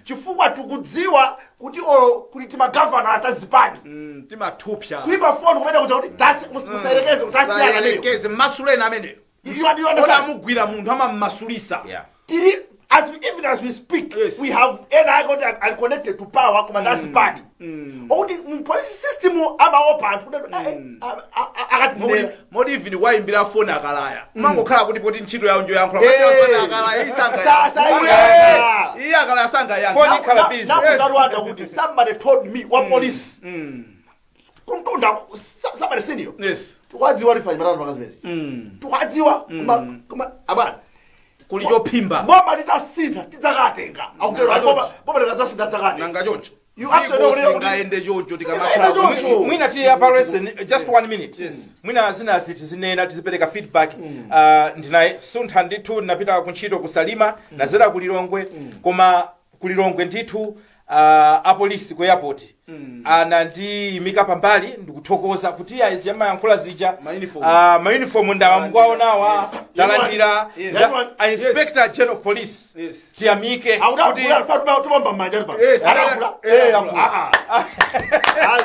chifukwa tikudziwa kuti olo kuti timagavana atazipani Timathupsa. Kuimba foni kumene kuja kuti musayerekeze kuti tasiyana nayo. Sayerekeze, mmasuleni ameneyo. You understand? Amugwira munthu amammasulisa. Tiri as we, even as we speak, we have ena ake kuti are connected to power koma ndazipani, okuti mu police system amaopa anthu kuti akatinena. Modi even wayimbira foni akalaya, mangokhala kuti poti ntchito yawo njoyankhula. Akalaya isanga iye akalaya sanga yankha. Foni ikhala busy. Nakuzarwanda kuti somebody told me wa police kumtunda, somebody senior, tikwadziwa tifanye matatu pakazimezi, tikwadziwa, koma abana Kuli chophimba. Boma litasintha tidzakatenga, akutero boma likadzasintha tidzakatenga. Nanga choncho You actually know kuti- singaende choncho. Singaende Tikamakhala choncho. Mwina tili apa lesson, just one minute. Mwina zina tizinena, tizipereka feedback. Ndinasuntha ndithu, ndinapita kuntchito kusalima, nazera kulilongwe, koma kulilongwe ndithu Apolisi ku airport anandiyimika pambali ndikuthokoza kuti iya, izi amayankhula zija, Ma-uniform. Ma-uniform ndawamukwaonawa, talandira. Yes. A Inspector General of Police, tiyamike kuti Tubamba mmanja pa. Yes. Akula. Eh, Ah, ah. Ayi.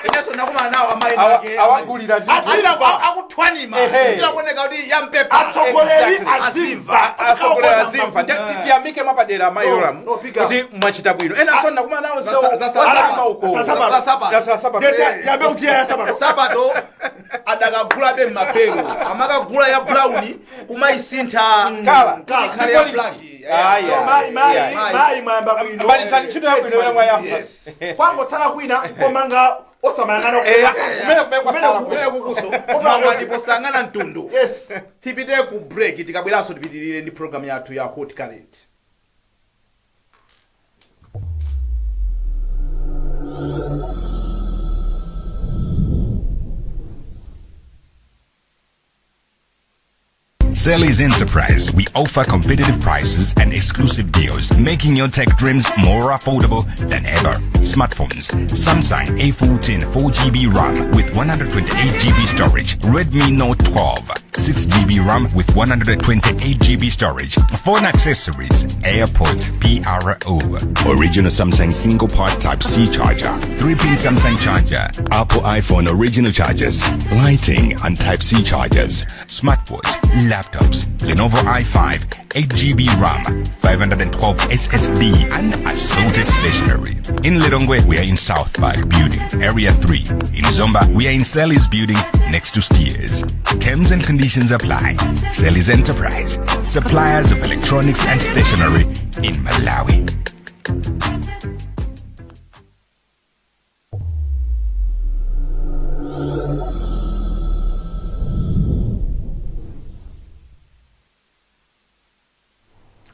Inenso ndakumana nawo amayi ake. Awagulira ndithu. Ayi, akuthwanima. Ehe. Kuoneka kuti yampepa. Atsogoleri Exactly. azimva. Atsogoleri azimva. Tiyamike mwapadera amayi Yoramu No, pick up. kuti mwachita bwino. Enanso ndakumana nawo Za wasamba uko. Za sapato. Za sapato. Tiyambe kuchiya ya sapato. Sapato adakagulabe mmabelo, amakagula ya brown kumayisintha Kala. ikhale ya black. Aya. Mayi, mayi, Yeah. mayi, mwayamba bwino. Malizani ntchito yabwino imene mwayamba. Yes. Kwangotsala kwina komanga osamayang'ana. Kumene kwasala. Kumene kukuso mangati posangana mtundu. Yes. Tipite ku break, tikabweranso tipitirire ndi program yathu ya Hot Current. Sally's Enterprise, we offer competitive prices and exclusive deals, making your tech dreams more affordable than ever. Smartphones, Samsung A14 4GB RAM with 128GB storage, Redmi Note 12, 6GB RAM with 128GB storage, phone accessories, AirPods PRO, original Samsung single port Type C charger, 3-pin Samsung charger, Apple iPhone original chargers, lighting and Type C chargers, smartwatch, laptops, Lenovo i5, 8GB RAM, 512 SSD, and assorted stationery. In Lilongwe, we are in South Park Building, Area 3. In Zomba, we are in Sally's Building, next to Steers. Terms and conditions apply. Sally's Enterprise, suppliers of electronics and stationery in Malawi.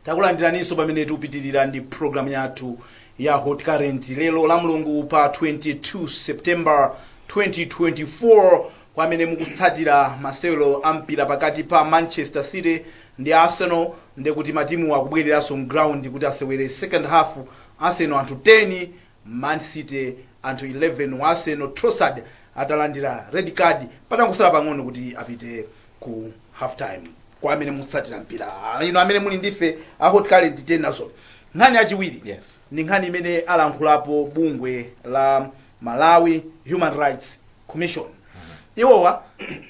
Takulandiraninso pamene tikupitirira ndi program yathu ya Hot Current lero la Mulungu pa 22 September 2024. Kwa amene mukutsatira masewero a mpira pakati pa Manchester City ndi Arsenal, ndekuti matimu akubwereranso mground kuti asewere second half. Arsenal anthu 10, Man City anthu 11, wa Arsenal Trossard atalandira red card patangosala pang'ono kuti apite ku half time. Kwa amene mukutsatira mpira, ino amene muli ndife a Hot Current, tenazo nkhani yachiwiri ndi nkhani imene alankhulapo bungwe la Malawi Human Rights Commission. Iwowa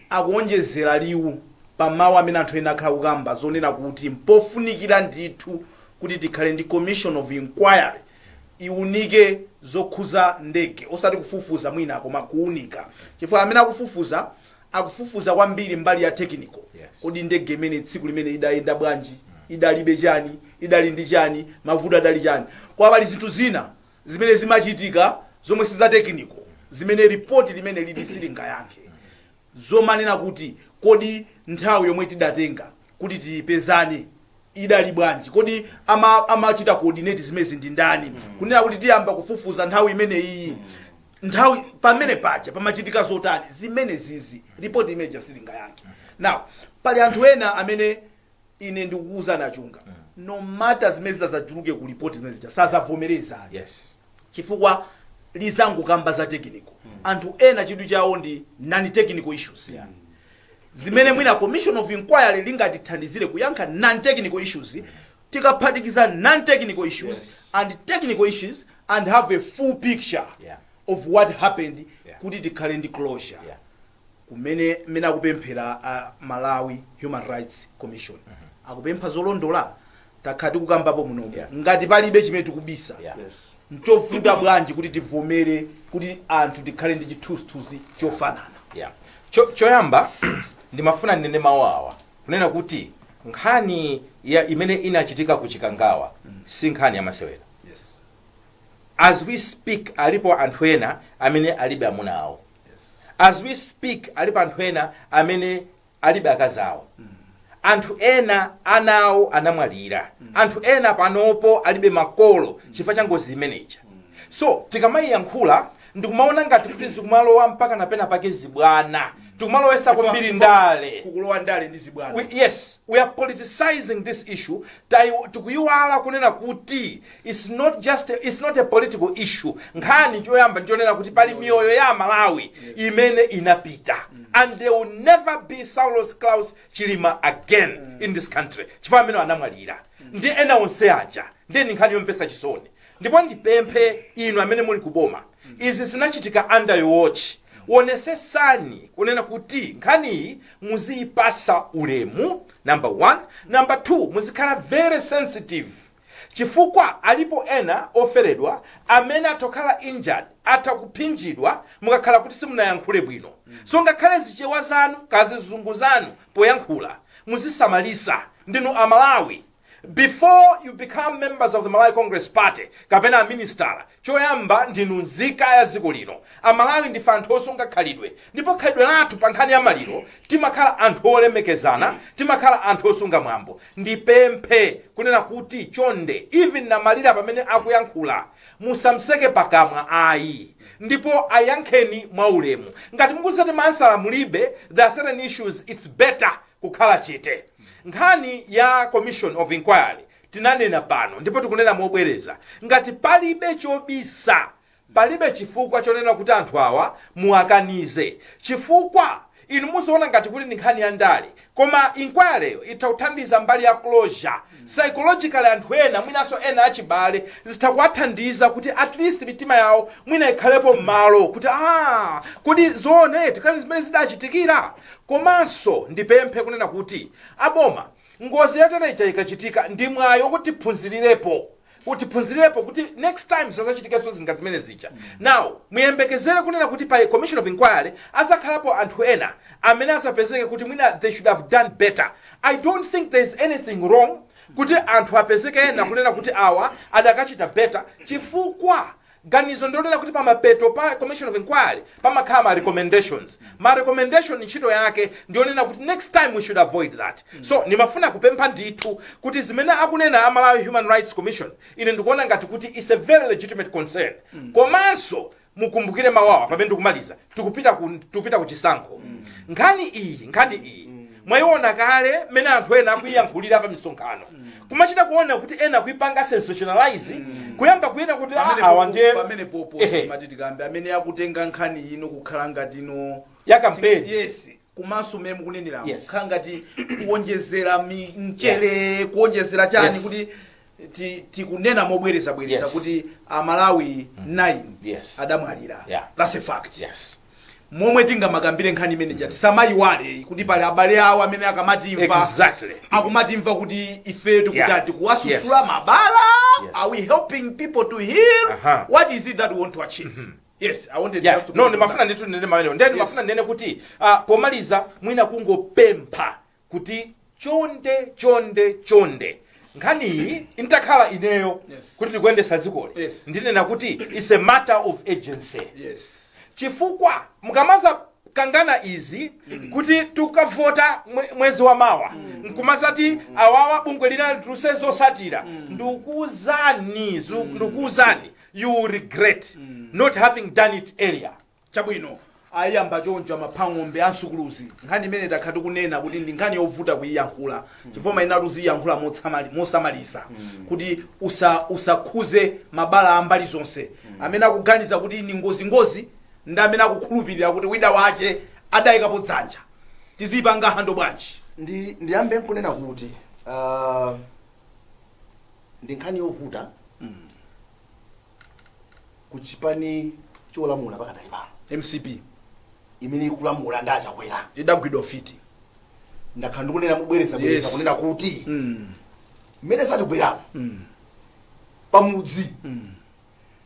akuonjezera liwu pa mawu amene anthu ena akhala kukamba zonena kuti mpofunikira ndithu kuti tikhale ndi commission of inquiry iunike zokhuza ndege, osati kufufuza mwina koma kuunika, chifukwa amene akufufuza akufufuza kwambiri mbali ya technical. Kodi ndege imene tsiku limene idayenda bwanji, idalibe chani, idali ndi chani, mavuto adali chani? Kwa pali zinthu zina zimene zimachitika zomwe si za technical, zimene ripoti limene lili silingayankhe, zomanena kuti kodi nthawi yomwe tidatenga kuti tiyipezane idali bwanji, kodi amachita coordinate zimezi ndi ndani, kunena kuti tiyamba kufufuza nthawi imene iyi, nthawi pamene paja pamachitika zotani, zimene zizi ripoti imeja silingayankhe. Now pali anthu ena amene ine ndikukuwuzani achunga, no matter zimene zazachuluke ku ripoti zimene zija sazavomereza, chifukwa lizangokamba za technical. Anthu ena chidwi chawo ndi non technical issues, zimene mwina commission of inquiry lingatithandizire kuyankha non technical issues. Tikaphatikiza non technical issues and technical issues and have a full picture of what happened, kuti tikhale ndi closure, kumene mmene akupemphera a Malawi Human Rights Commission, akupempha zolondola. Takhala tikukambapo munomo, ngati palibe chimene tikubisa, nchovuta bwanji kuti tivomere kuti anthu tikhale ndi chithunzithunzi chofanana? Yeah. Choyamba ndimafuna ndinene mawu awa kunena kuti nkhani ya imene inachitika ku Chikangawa si nkhani yamasewera. As we speak, alipo anthu ena amene alibe amuna awo. As we speak, alipo anthu ena amene alibe akazi awo. Anthu ena ana awo anamwalira. Anthu ena panopo alibe makolo chifukwa cha ngozi imeneja. So tikamayiyankhula ndikumaona ngati kuti zikumalowa mpaka napena pake zibwana. Tikumalowesa kwambiri ndale. Kukulowa ndale ndi zibwana. Yes, we are politicizing this issue. Tikuyiwala kunena kuti it's not a political issue. Nkhani choyamba nchonena kuti pali miyoyo ya Malawi imene inapita, and there will never be Saulos Klaus Chilima again in this country, chifukwa amene anamwalira ndi ena onse aja. Ndiye ni nkhani yomvetsa chisoni, ndipo ndipemphe inu amene muli kuboma, izi zinachitika under your watch, wonesesani kunena kuti nkhaniyi muziyipasa ulemu, number one. Number two, muzikhala very sensitive, chifukwa alipo ena oferedwa amene atokhala injured, atha kuphinjidwa mukakhala kuti simunayankhule bwino. So ngakhale zichewa zanu, kazizungu zanu, poyankhula muzisamalisa. Ndinu Amalawi. Before you become members of the Malawi Congress Party kapena aministala, choyamba ndinu nzika ya dziko lino. Amalawi ndife anthu osunga khalidwe, ndipo khalidwe lathu pa nkhani ya maliro timakhala anthu olemekezana, timakhala anthu osunga mwambo. Ndipemphe kunena kuti chonde, even namalira pamene akuyankhula, musamseke pakamwa ayi, ndipo ayankheni mwaulemu. Ngati mukuzati ma answer mulibe, there are certain issues it's better kukhala chete. Nkhani ya commission of inquiry, tinanena pano ndipo tikunena mobwereza, ngati palibe chobisa, palibe chifukwa chonena kuti anthu awa muakanize, chifukwa inu muziona ngati kuti ndi nkhani ya ndale, koma inquiry itha kuthandiza mbali ya closure psychologically. Anthu ena, mwinanso ena achibale, zitha kuwathandiza kuti at least mitima yawo mwina ikhalepo m'malo kuti, ah, kodi zoona tikali zimene zidachitikira. Komanso ndipemphe kunena kuti aboma, ngozi yatereja ikachitika ndi mwayi wokuti tiphunzirirepo, kuti tiphunzirirepo kuti next time zisazachitikenso zingati zimene zija. Now muyembekezere kunena kuti pa commission of inquiry azakhalapo anthu ena amene asapezeke kuti mwina they should have done better. I don't think there is anything wrong kuti anthu apezeke ena kunena kuti awa adakachita better, chifukwa ganizo ndilonena kuti pamapeto pa commission of inquiry pamakhala ma recommendations. Ma recommendation ntchito yake ndionena kuti next time we should avoid that. So nimafuna kupempha ndithu kuti zimene akunena a Malawi Human Rights Commission, ine ndikuona ngati kuti it's a very legitimate concern. Komanso mukumbukire mawawa, pamene ndikumaliza, tikupita ku chisankho. Nkhani iyi mwayiona kale mmene anthu ena akuiyankhulira pa misonkhano, kumachita kuona kuti ena kuipanga sensationalize, kuyamba kuyena kuti Pamene awa ndiye pamene popo mati tikambe amene akutenga nkhani ino kukhala ngati ino ya campaign. Yes, komanso mmene mukuneneramo, kukhala ngati kuwonjezera mchere, kuwonjezera chani, kuti tikunena mobwereza bwereza kuti Amalawi 9 adamwalira. That's a fact. Momwe tingamakambire nkhani imene jati, tisamayiwale kuti pali abale awo amene akamatimva, akumatimva kuti ife tikuti tikuwasusula mabala. Are we helping people to heal? What is it that we want to achieve? Yes, I wanted just to No, ndimafuna ndithu ndinene mamenewo. Ndiye ndimafuna ndinene kuti pomaliza mwina kungopempha kuti chonde, chonde, chonde, nkhaniyi intakhala ineyo kuti ndikuyendesa dzikoli, ndinena kuti it's a matter of urgency, chifukwa mukamaza kangana izi kuti tukavota mwezi wa mawa, nkumazati awawa bungwe lina lituluse zosatira, ndikuuzani, you will regret not having done it earlier. Chabwino, ayamba choncho amaphang'ombe ansukuluzi. Nkhani imene takha tikunena kuti ndi nkhani yovuta kuyiyankhula, chifukwa mayina tuziyankhula mosamalisa kuti usakhuze mabala a mbali zonse, amene akuganiza kuti ni ngozingozi ndi amene akukhulupirira kuti wina wache adayikapo dzanja. Tizipanga handle bwanji? Ndiyambe nkunena kuti ndi nkhani yovuta ku chipani cholamula pakadali pano, MCP, imene ikulamula ndi Achakwera. Idagwidwa fiti. Ndakhala ndikunena mubwereza bwereza kunena kuti mmene satigweramo pamudzi,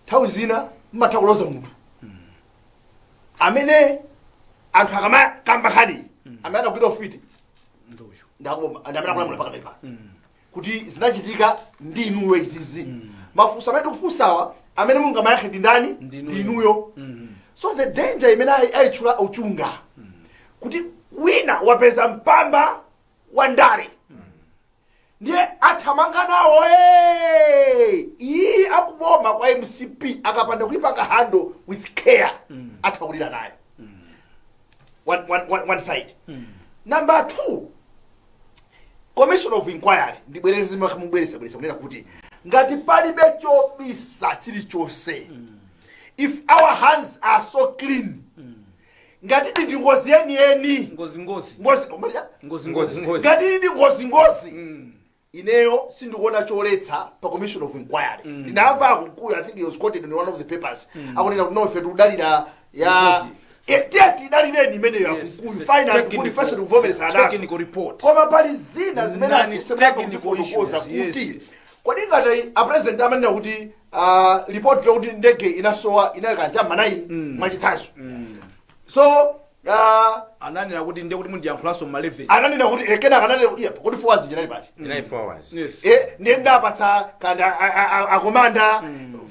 nthawi zina mmatha kuloza munthu amene anthu akamakamba nkhani, amene adagwidwa ufiti Nduyu. Ndi amene akulamula pakadali pano, kuti zinachitika ndi inuyo izizi. Mafunso amene tikufunsawa, amene mungamayankhe ndi ndani? Ndinuyo. Ndinuyo. So the danger imene ayitchula Uchunga, kuti wina wapeza mpamba wa ndale, ndiye athamanga nawo. Iyi akuboma kwa MCP akapanda kuipanga handle with care, atha kulira nayo. One side. Number two, commission of inquiry, ndibwereze, mubwereza bwereza kunena kuti ngati palibe chobisa chilichonse, if our hands are so clean, ngati ndi ngozi yeniyeni, Ngozi ngozi. Ngozi umalija? Ngozi. Ngozi. Ngozi. Ngozi. Ngati ndi ngozi ngozi, ineyo sindikuona choletsa pa commission of inquiry. Ndinamva akunkuyo, I think he was quoted in one of the papers, akunena kuti no, ife tikudalira ya Report. Tiye tidalireni imeneyo. Yes, yakunkuyu it's a final kuti first tikuvomereza nazo. Technical report. Koma pali zina zimene Nani asisemapo technical kutifotokoza issues, kuti yes. kodi ngati a president amanena kuti report lokuti ndege inasowa inali ma 9, mwachitsanzo, so Ananena kuti ndiye kuti mundiyankhulanso ma 11. Ananena kuti kenaka ananena kuti iya, kuti 4 hours inali pati? Inali 4 hours. Yes. Ndiye ndapatsa kandi a commander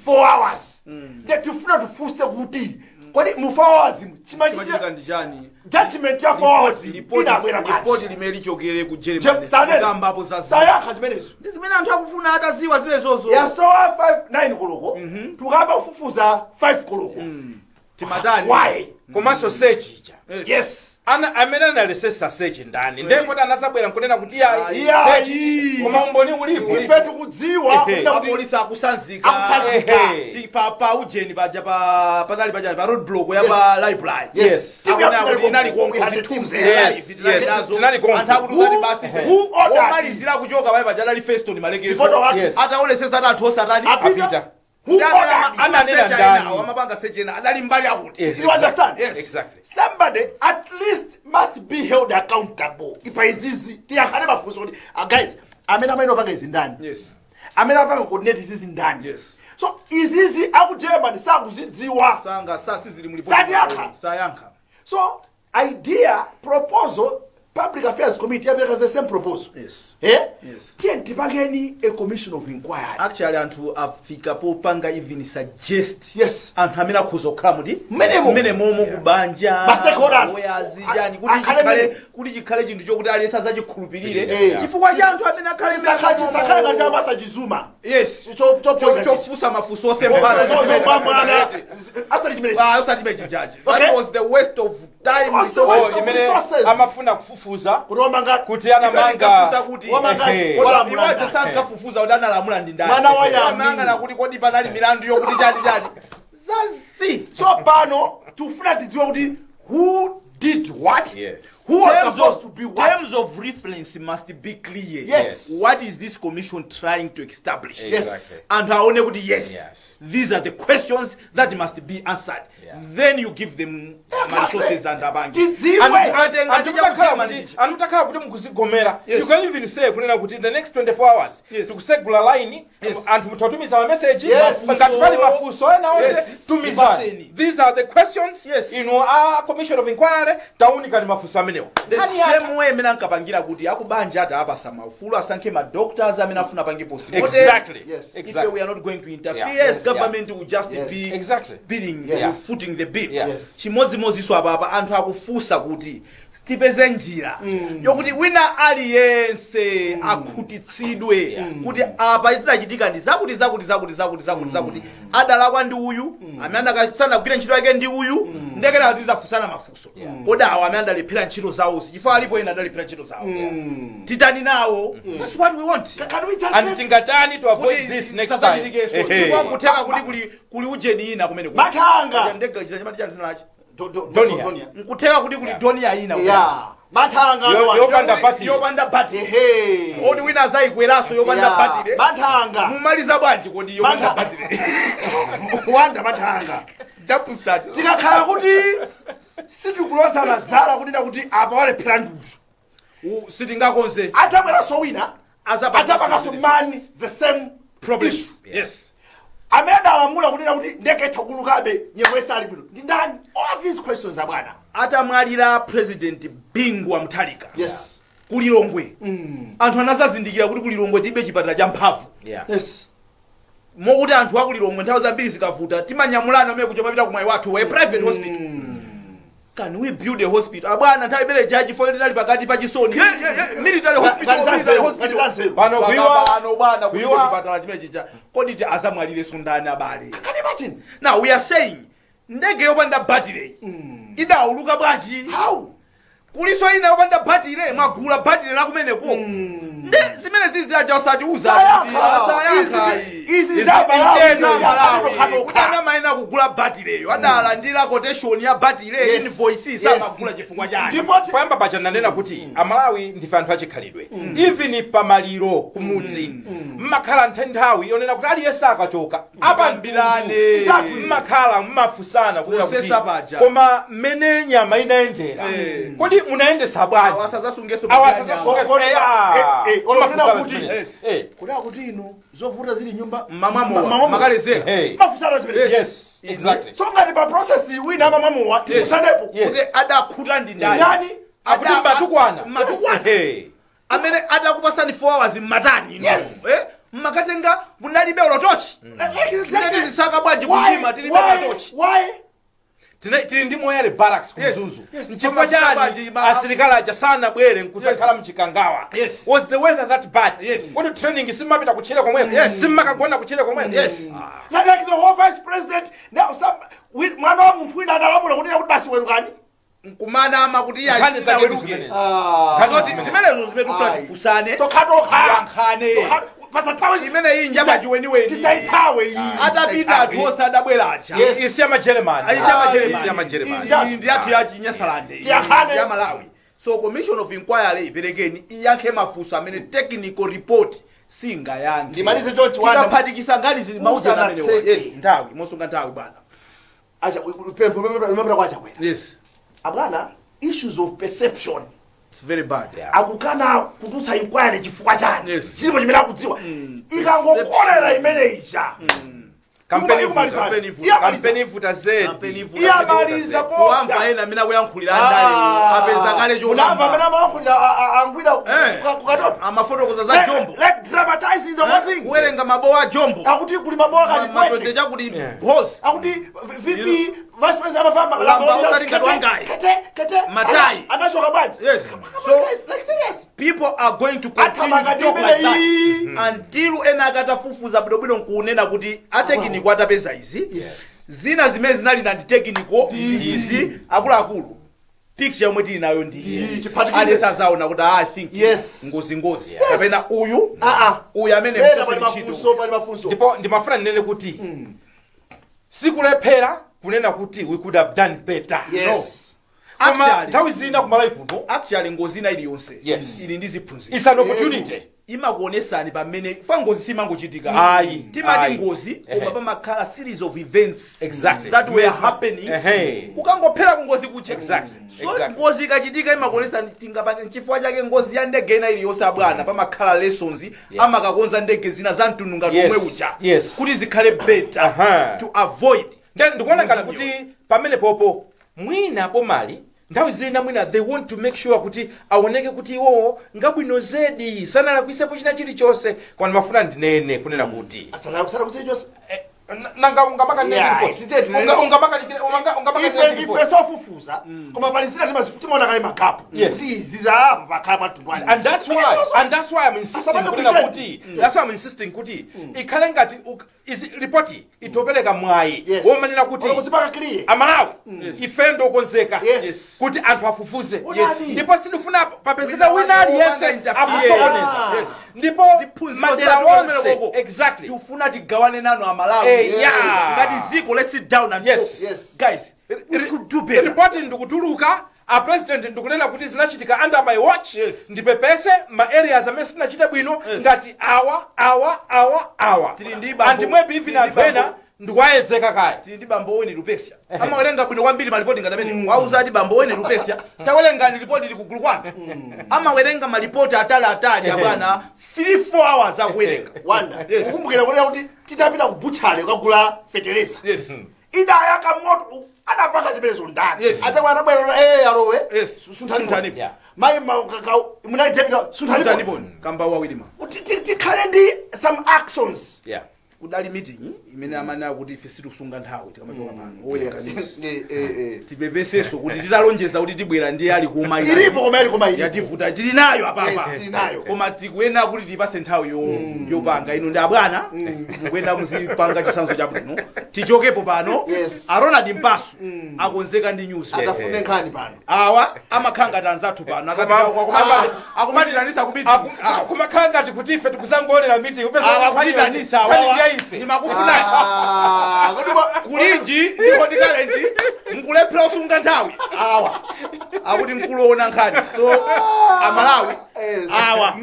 4 hours. Ndiye tifuna tifunse kuti kodi mu 4 hours Chimachitika chimachitika ndi chani? Judgment ya 4 hours inabwera Ripoti pati? limene lichokere ku Germany Sanene. kambapo za Sayankha zimenezo. Ndi zimene anthu akufuna ataziwa zimenezozo. Yasowa 5 9 koloko, tukamba kufufuza 5 koloko. Timatani? Why? Komanso search ija, Yes. Amene analesesa search ndani? Ndiye kodi anazabwera nkunena kuti yayi, Yayi. search, koma umboni ulipo. Ife tikudziwa kunena kuti Apolisi akusanzika. Akusanzika. Pa ujeni paja, pa panali paja pa road block ya pa library. Yes. Akunena kuti inali konko, We had the zithunzi teams there. live, tinali nazo. Tinali konko. Anthu akuti uzati basi Who ordered? Womalizira kuchoka pale paja adali Feston Malekezo. Ripota wathu. Yes. Ataonesesa ati anthu osatani. Apita. Apita. Who ordered? Ananena ndani? Amapanga search ena adali mbali akuti. Yes. You understand? Yes. Exactly. Somebody at least must be held accountable. Ipa izizi tiyankhane mafunso kuti guys, amene amaina opanga izi ndani? Yes. Amene apanga coordinate izizi ndani? Yes. So izizi aku Germany sakuzidziwa. Sanga sasizili mulipoti. Satiyankha. Sayankha. So idea, proposal, Public Affairs Committee yapereka the same proposal. Yes. Eh? Yes. Tiye tipangeni a commission of inquiry. Actually anthu afika popanga even suggest anthu amene akhoza kukhala muti Mmenemo. mmene momo kubanja, Ma stakeholders. lawyers, chani, kuti Akhale chikhale mmene. kuti chikhale chinthu chokuti aliyense azachikhulupirire chifukwa cha anthu amene akhale mmene Chisakhale ngati amasa Chizuma. Yes. Chofusa mafunso osembana. Asali chimene. Osati chijaji. Okay. That was the waste of time. Was the waste Oh, of imene resources. amafuna kufufuza Kuti wamanga kuti Ife tinkafunsa anamanga kuti Wamanga- Kodi iwaje sankafufuza kuti analamula ndi ndani? Mwana wa yami. Amangana kuti kodi panali milandu yokuti chani chani zazi. So pano tifuna tidziwe kuti who did what, who was Terms supposed of, to be what. Terms of reference must be clear. Yes. What is this commission trying to establish? Yes. Exactly. Anthu aone kuti yes, these are the questions that must be answered. Then you give them resources and abangi. Tidziwe. Atenga Anthu mutakhala kuti mukuzigomera, Yes. you can even say kunena kuti in the next 24 hours tikusegula line, anthu mutatumiza ma message ngati pali mafunso ena onse, tumizani. Ipaseni. These are the questions. Yes. Inu a commission of inquiry, taunikani mafunso amenewa. The Nkhani yatha. same way imene ankapangira kuti akubanja ati apasa maufulu asankhe ma doctors amene afuna apange post. If we are not going to interfere as government, will just be billing, footing the bill. Chimodzimodzinso apapa, anthu akufunsa kuti tipeze njira yokuti wina aliyense akhutitsidwe kuti apa zidachitika ndi zakuti zakuti zakuti zakuti zakuti zakuti, adalakwa ndi uyu, amene sanagwire ntchito yake ndi uyu. Ndekera tizafunsana mafunso, kodi awo amene adalephera ntchito zawozi, chifukwa alipo ena adalephera ntchito zawo, titani nawo? That's what we want. Can we just And let tingatani to avoid this next time? Sasachitikeso. Ehe. Chifukwa nkutheka kuti kuli ujeni ina kumene Mathanga. ndege chita chimati chani zinachi. Dornier. Dornier. Nkutheka kuti kuli Dornier ina. Yeah, mathanga. Yopanda battery. Yopanda battery. Ehe. Odi wina azayikweraso yopanda battery. Mathanga. Mumaliza bwanji kodi yopanda battery? Wanda mathanga. Jump start. Tikakhala kuti sitikulozana dzala kunena kuti apa walephera nduzo, Sitingakonze. adzabweranso wina, adzapanganso man the same Problem. issue. Yes. Amene adalamula kunena kuti ndege itha kulukabe nyengo isali bwino ndi ndani? All these questions, abwana. Atamwalira President Bingu wa Mutharika, kulilongwe anthu anazazindikira kuti kulilongwe tibe chipatala cha mphamvu, mokuti anthu akulilongwe nthawi zambiri zikavuta timanyamulana amene kuja mapita kumwayi wathu wa private hospital. Can we build a hospital, abwana? Nthawi imene jaji fo tinali pakati pa chisoni, military hospital, military hospital. Pano kuiwa pano bwana kuiwa chipatala chimene chija, kodi ti azamwalirenso ndani, abale? Can you imagine? Now we are saying Ndege yopanda battery idauluka bwanji? How? Kuliso ina yopanda battery, mwagula battery lakumeneko? Nde zimene zizi aja osatiuza. Sayankha. Izi za Malawi. Malawi kuti anamayenera kugula batteryyo, adalandira quotation ya battery, invoice, samagula chifukwa chani? Ndipo Poyamba paja nanena kuti Amalawi ndife anthu achikhalidwe. Even pamaliro kumudzi mmakhala nthawi yonena kuti aliyense akachoka Apambirane. Mmakhala mmafunsana kunena kuti, Kusesa paja. Koma mmene nyama inayendera, kodi munayendesa bwanji? Awasazasungeso. Awasazasungeso. Olonena Mafunsana kuti zimenezi. Kunena kuti inu zovuta zili nyumba Mmamwamowa, Mmamwamowa. makalezera. Mafunsana zimenezi. Yes, exactly. So ngati pa process wina amamamowa, tifusanepo. Kuti adakhuta ndi ndani? Ndani? Akuti mmatukwana. Mmatukwana. Amene atakupasani 4 hours mmatani inu? Yes. Eh? Mmakatenga munalibe ulotochi ndati zisaka bwanji kundima tilibe matochi? Why? Tili ndi Moyale Barracks ku Mzuzu. Yes. Nchifukwa Pamafika chani bwanji asilikali aja sanabwere nkusakhala mchikangawa? Yes. Was the weather that bad? Yes. Kodi training simmapita kutchire komweko? Yes. Simmakagona kutchire komweko? Yes. Like the whole vice president now, some mwana wa munthu wina analamula kuti kuti basi werukani. Nkumanama kuti iye Nkhani zake ndi asinaweruke. zimenezi. Nkhani Zoti zimenezi. zimenezo zimene tifuna Ayi. tifunsane, Tokhatokha. Yankhane. Pasathawe. Imene iyi njapachiweniweni. Tisaithawe iyi. Atapita anthu onse adabwera aja. Yes. Isi ya majeremani. Aisi ya Isi ya majeremani. Majeremani. Iyi ndi yathu ya Chinyasalande. Tiyankhane. Ya Malawi. So commission of inquiry iperekeni, iyankhe mafunso amene technical report singayankhe. Ndimalize chonchi, Wanda. Tikaphatikisa ngati zili mauza amenewa. Usanatseke. Yes, nthawi mosunga nthawi, bwana. Acha pempho limapita kwa Chakwera. Yes. Abwana, issues of perception. It's very bad. Akukana kututsa inquiry chifukwa chani? Yes. Chilipo chimene akudziwa. Ikangokolera imene ija, Kampeni Ikumaliza. ivuta. Kampeni ivuta. Iyamaliza. Kampeni ivuta zedi. Kampeni ivuta. Iyamaliza. Kuwamva ena amene akuyankhulira andale apeza kale Unamva amene chokamba. amayankhulira angwira kukatopa. Amafotokoza za jombo. Like dramatizing the whole thing. Kuwerenga mabowa a jombo. Akuti kuli mabowa kali Ma 20 20. chakuti horse. Akuti VP, vice president amafama Lamba osati ngati wangayi. Kete kete. Matai. Anachoka bwanji? Yes. So So guys, like, serious. people are going to continue Athamanga to talk like that ndimene until ena akatafufuza bwinobwino nkunena kuti a technical atapeza izi, zina zimene zinali na ndi technical izi. Akuluakulu, picture yomwe tili nayo ndi iyi. Tiphatikize. Aliyense azaona kuti, ah, I think Yes. ngozi ngozi kapena uyu Ah ah. uyu amene Pena mchoseni pali ntchito. mafunso, pali mafunso. Ndipo ndimafuna ndinene kuti sikulephera kunena kuti we could have done better. Koma nthawi zina kumalawi kuno Actually, ngozi ina iliyonse ili ndi ziphunzitso. It's an opportunity. Imakuonesani pamene fa ngozi simangochitika. Ayi, Timati ayi. ngozi, koma pamakhala series of events that were happening kukangophera ku ngozi kucha. So ngozi ikachitika imakuonesani tingapanga. Chifukwa chake ngozi ya ndege ina iliyonse, abwana, pamakhala lessons. Amakakonza ndege zina za mtundu ngati omwe uja kuti zikhale better to avoid Then ndikuona ngati kuti pamene popo mwina bomali nthawi zina mwina they want to make sure kuti aoneke kuti iwowo ngabwino zedi, sanalakwisepo china chilichonse. Koma ndimafuna ndinene kunena kuti Asala kusala kusichonse. Nanga Yeah, tite- ungamaka Ife sofufuza, koma pali zina timaona kale ma gap. Izi za apa pakhala pa mtundu wanji. And that's why I'm insisting Asapange kunena pretend. kuti, that's why I'm insisting kuti ikhale ngati izi report itopereka mwayi womanena kuti Olo kuzipaka clear. Amalawi ife ndokonzeka kuti anthu afufuze. Ndipo sindifuna papezeka Wina wina wake aliyense wopanga interfere. akusokoneza. Ndipo Ziphunziro madera zitatu onse kumene koko. Tifuna tigawane nanu Amalawi. Ngati ziko, let's sit down and talk. Guys, we could do better. Ripoti ndikutuluka, a president ndikunena kuti zinachitika under my watch. Ndipepese ma areas amene sitinachite bwino ngati awa, awa, awa, awa. Tili ndi bambo- And maybe even tili ndi anthu ena bambo- ndikuwayezeka kaya. Tili ndi bambo Weni Lupesya, amawerenga bwino kwambiri malipoti ngati amene wauzati. Bambo Weni Lupesya, tawerengani ripoti likugulu kwanthu. Amawerenga malipoti atali atali, abwana, 3 4 hours akuwerenga. Wanda. Yes. Ukumbukira kunena kuti titapita ku butchery kukagula fetereza, idayaka moto, anapanga zimenezo ndani? Adzakwana anabwera, alowe. Sunthani. Sunthanipo. Mayi munali deputy, sunthanipo. Sunthanipo kamba wawilima. Kuti tikhale ndi some actions. Kudali meeting imene amanena kuti ife sitikusunga nthawi tikamachoka pano oyenga news. Tipepesenso kuti titalonjeza kuti tibwera ndi ali kuma. Ilipo, koma ili, koma ilipo. Yativuta, tili nayo apapa. Yes, tili nayo. Koma tikuyenera kuti tipase nthawi yopanga. Inu ndi abwana, mukuyenera muzipanga chitsanzo chabwino. Tichokepo pano. A Ronald Mpasu akonzeka ndi news. Atafune nkhani pano. Awa amakhala ngati anzathu pano akapita akumatitanisa ku meeting. Kumakhala ngati kuti ife tikuzangoonera meeting. Awa kutitanisa awawa. Ife Ndimakufuna. Ah, kodi Kulinji ndipo ndikalenti mukulephera usunga nthawi. Awa akuti mkuloona nkhani. So Amalawi, awa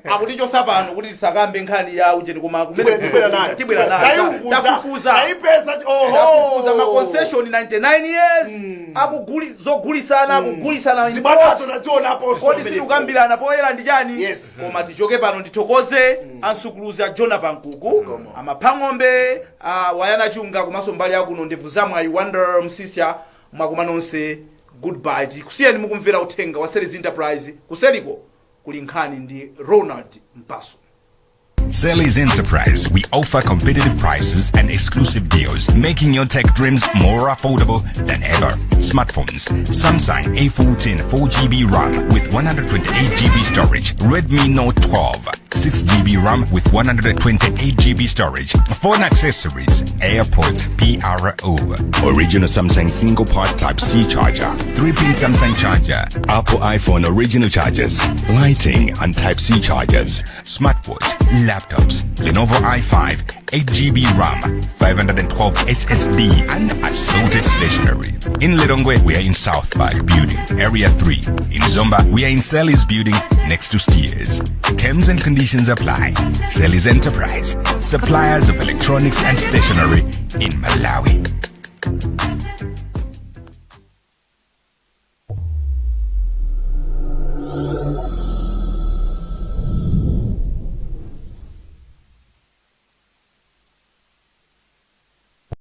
akutichosa pano kuti tisakambe nkhani ya ujeni, koma kumene Tibwera nayo. Tibwera nayo. Tayiunguza. Tafufuza. Tayipeza, oho. Tafufuza ma concession 99 years akuguli zogulisana, akugulisana. Zibwanazo tazionaponso. Kodi sitikukambirana poyera ndi chani? Yes. Koma tichoke pano, ndithokoze ansukuluzi a Jona Pankuku, amaphang'ombe a Wayana Chunga, komanso mbali yakuno ndebvu zamwayi Wonder Msisya. Mwakoma nonse, goodbye. Tikusiyeni mukumvera uthenga wa Series Enterprise. Kuseliko kuli nkhani ndi Ronald Mpaso. Sally's Enterprise, we offer competitive prices and exclusive deals, making your tech dreams more affordable than ever. Smartphones: Samsung A14 4GB RAM with 128GB storage, Redmi Note 12 6GB RAM with 128GB storage, phone accessories, AirPods PRO, original Samsung single port Type C charger, 3-pin Samsung charger, Apple iPhone original chargers, Lightning and Type C chargers, smartwatch, laptops, Lenovo i5, 8GB RAM, 512 SSD, and assorted stationery. In Lilongwe, we are in South Park Building, Area 3. In Zomba, we are in Sally's Building next to Steers. Terms and conditions apply. Sally's Enterprise, suppliers of electronics and stationery in Malawi.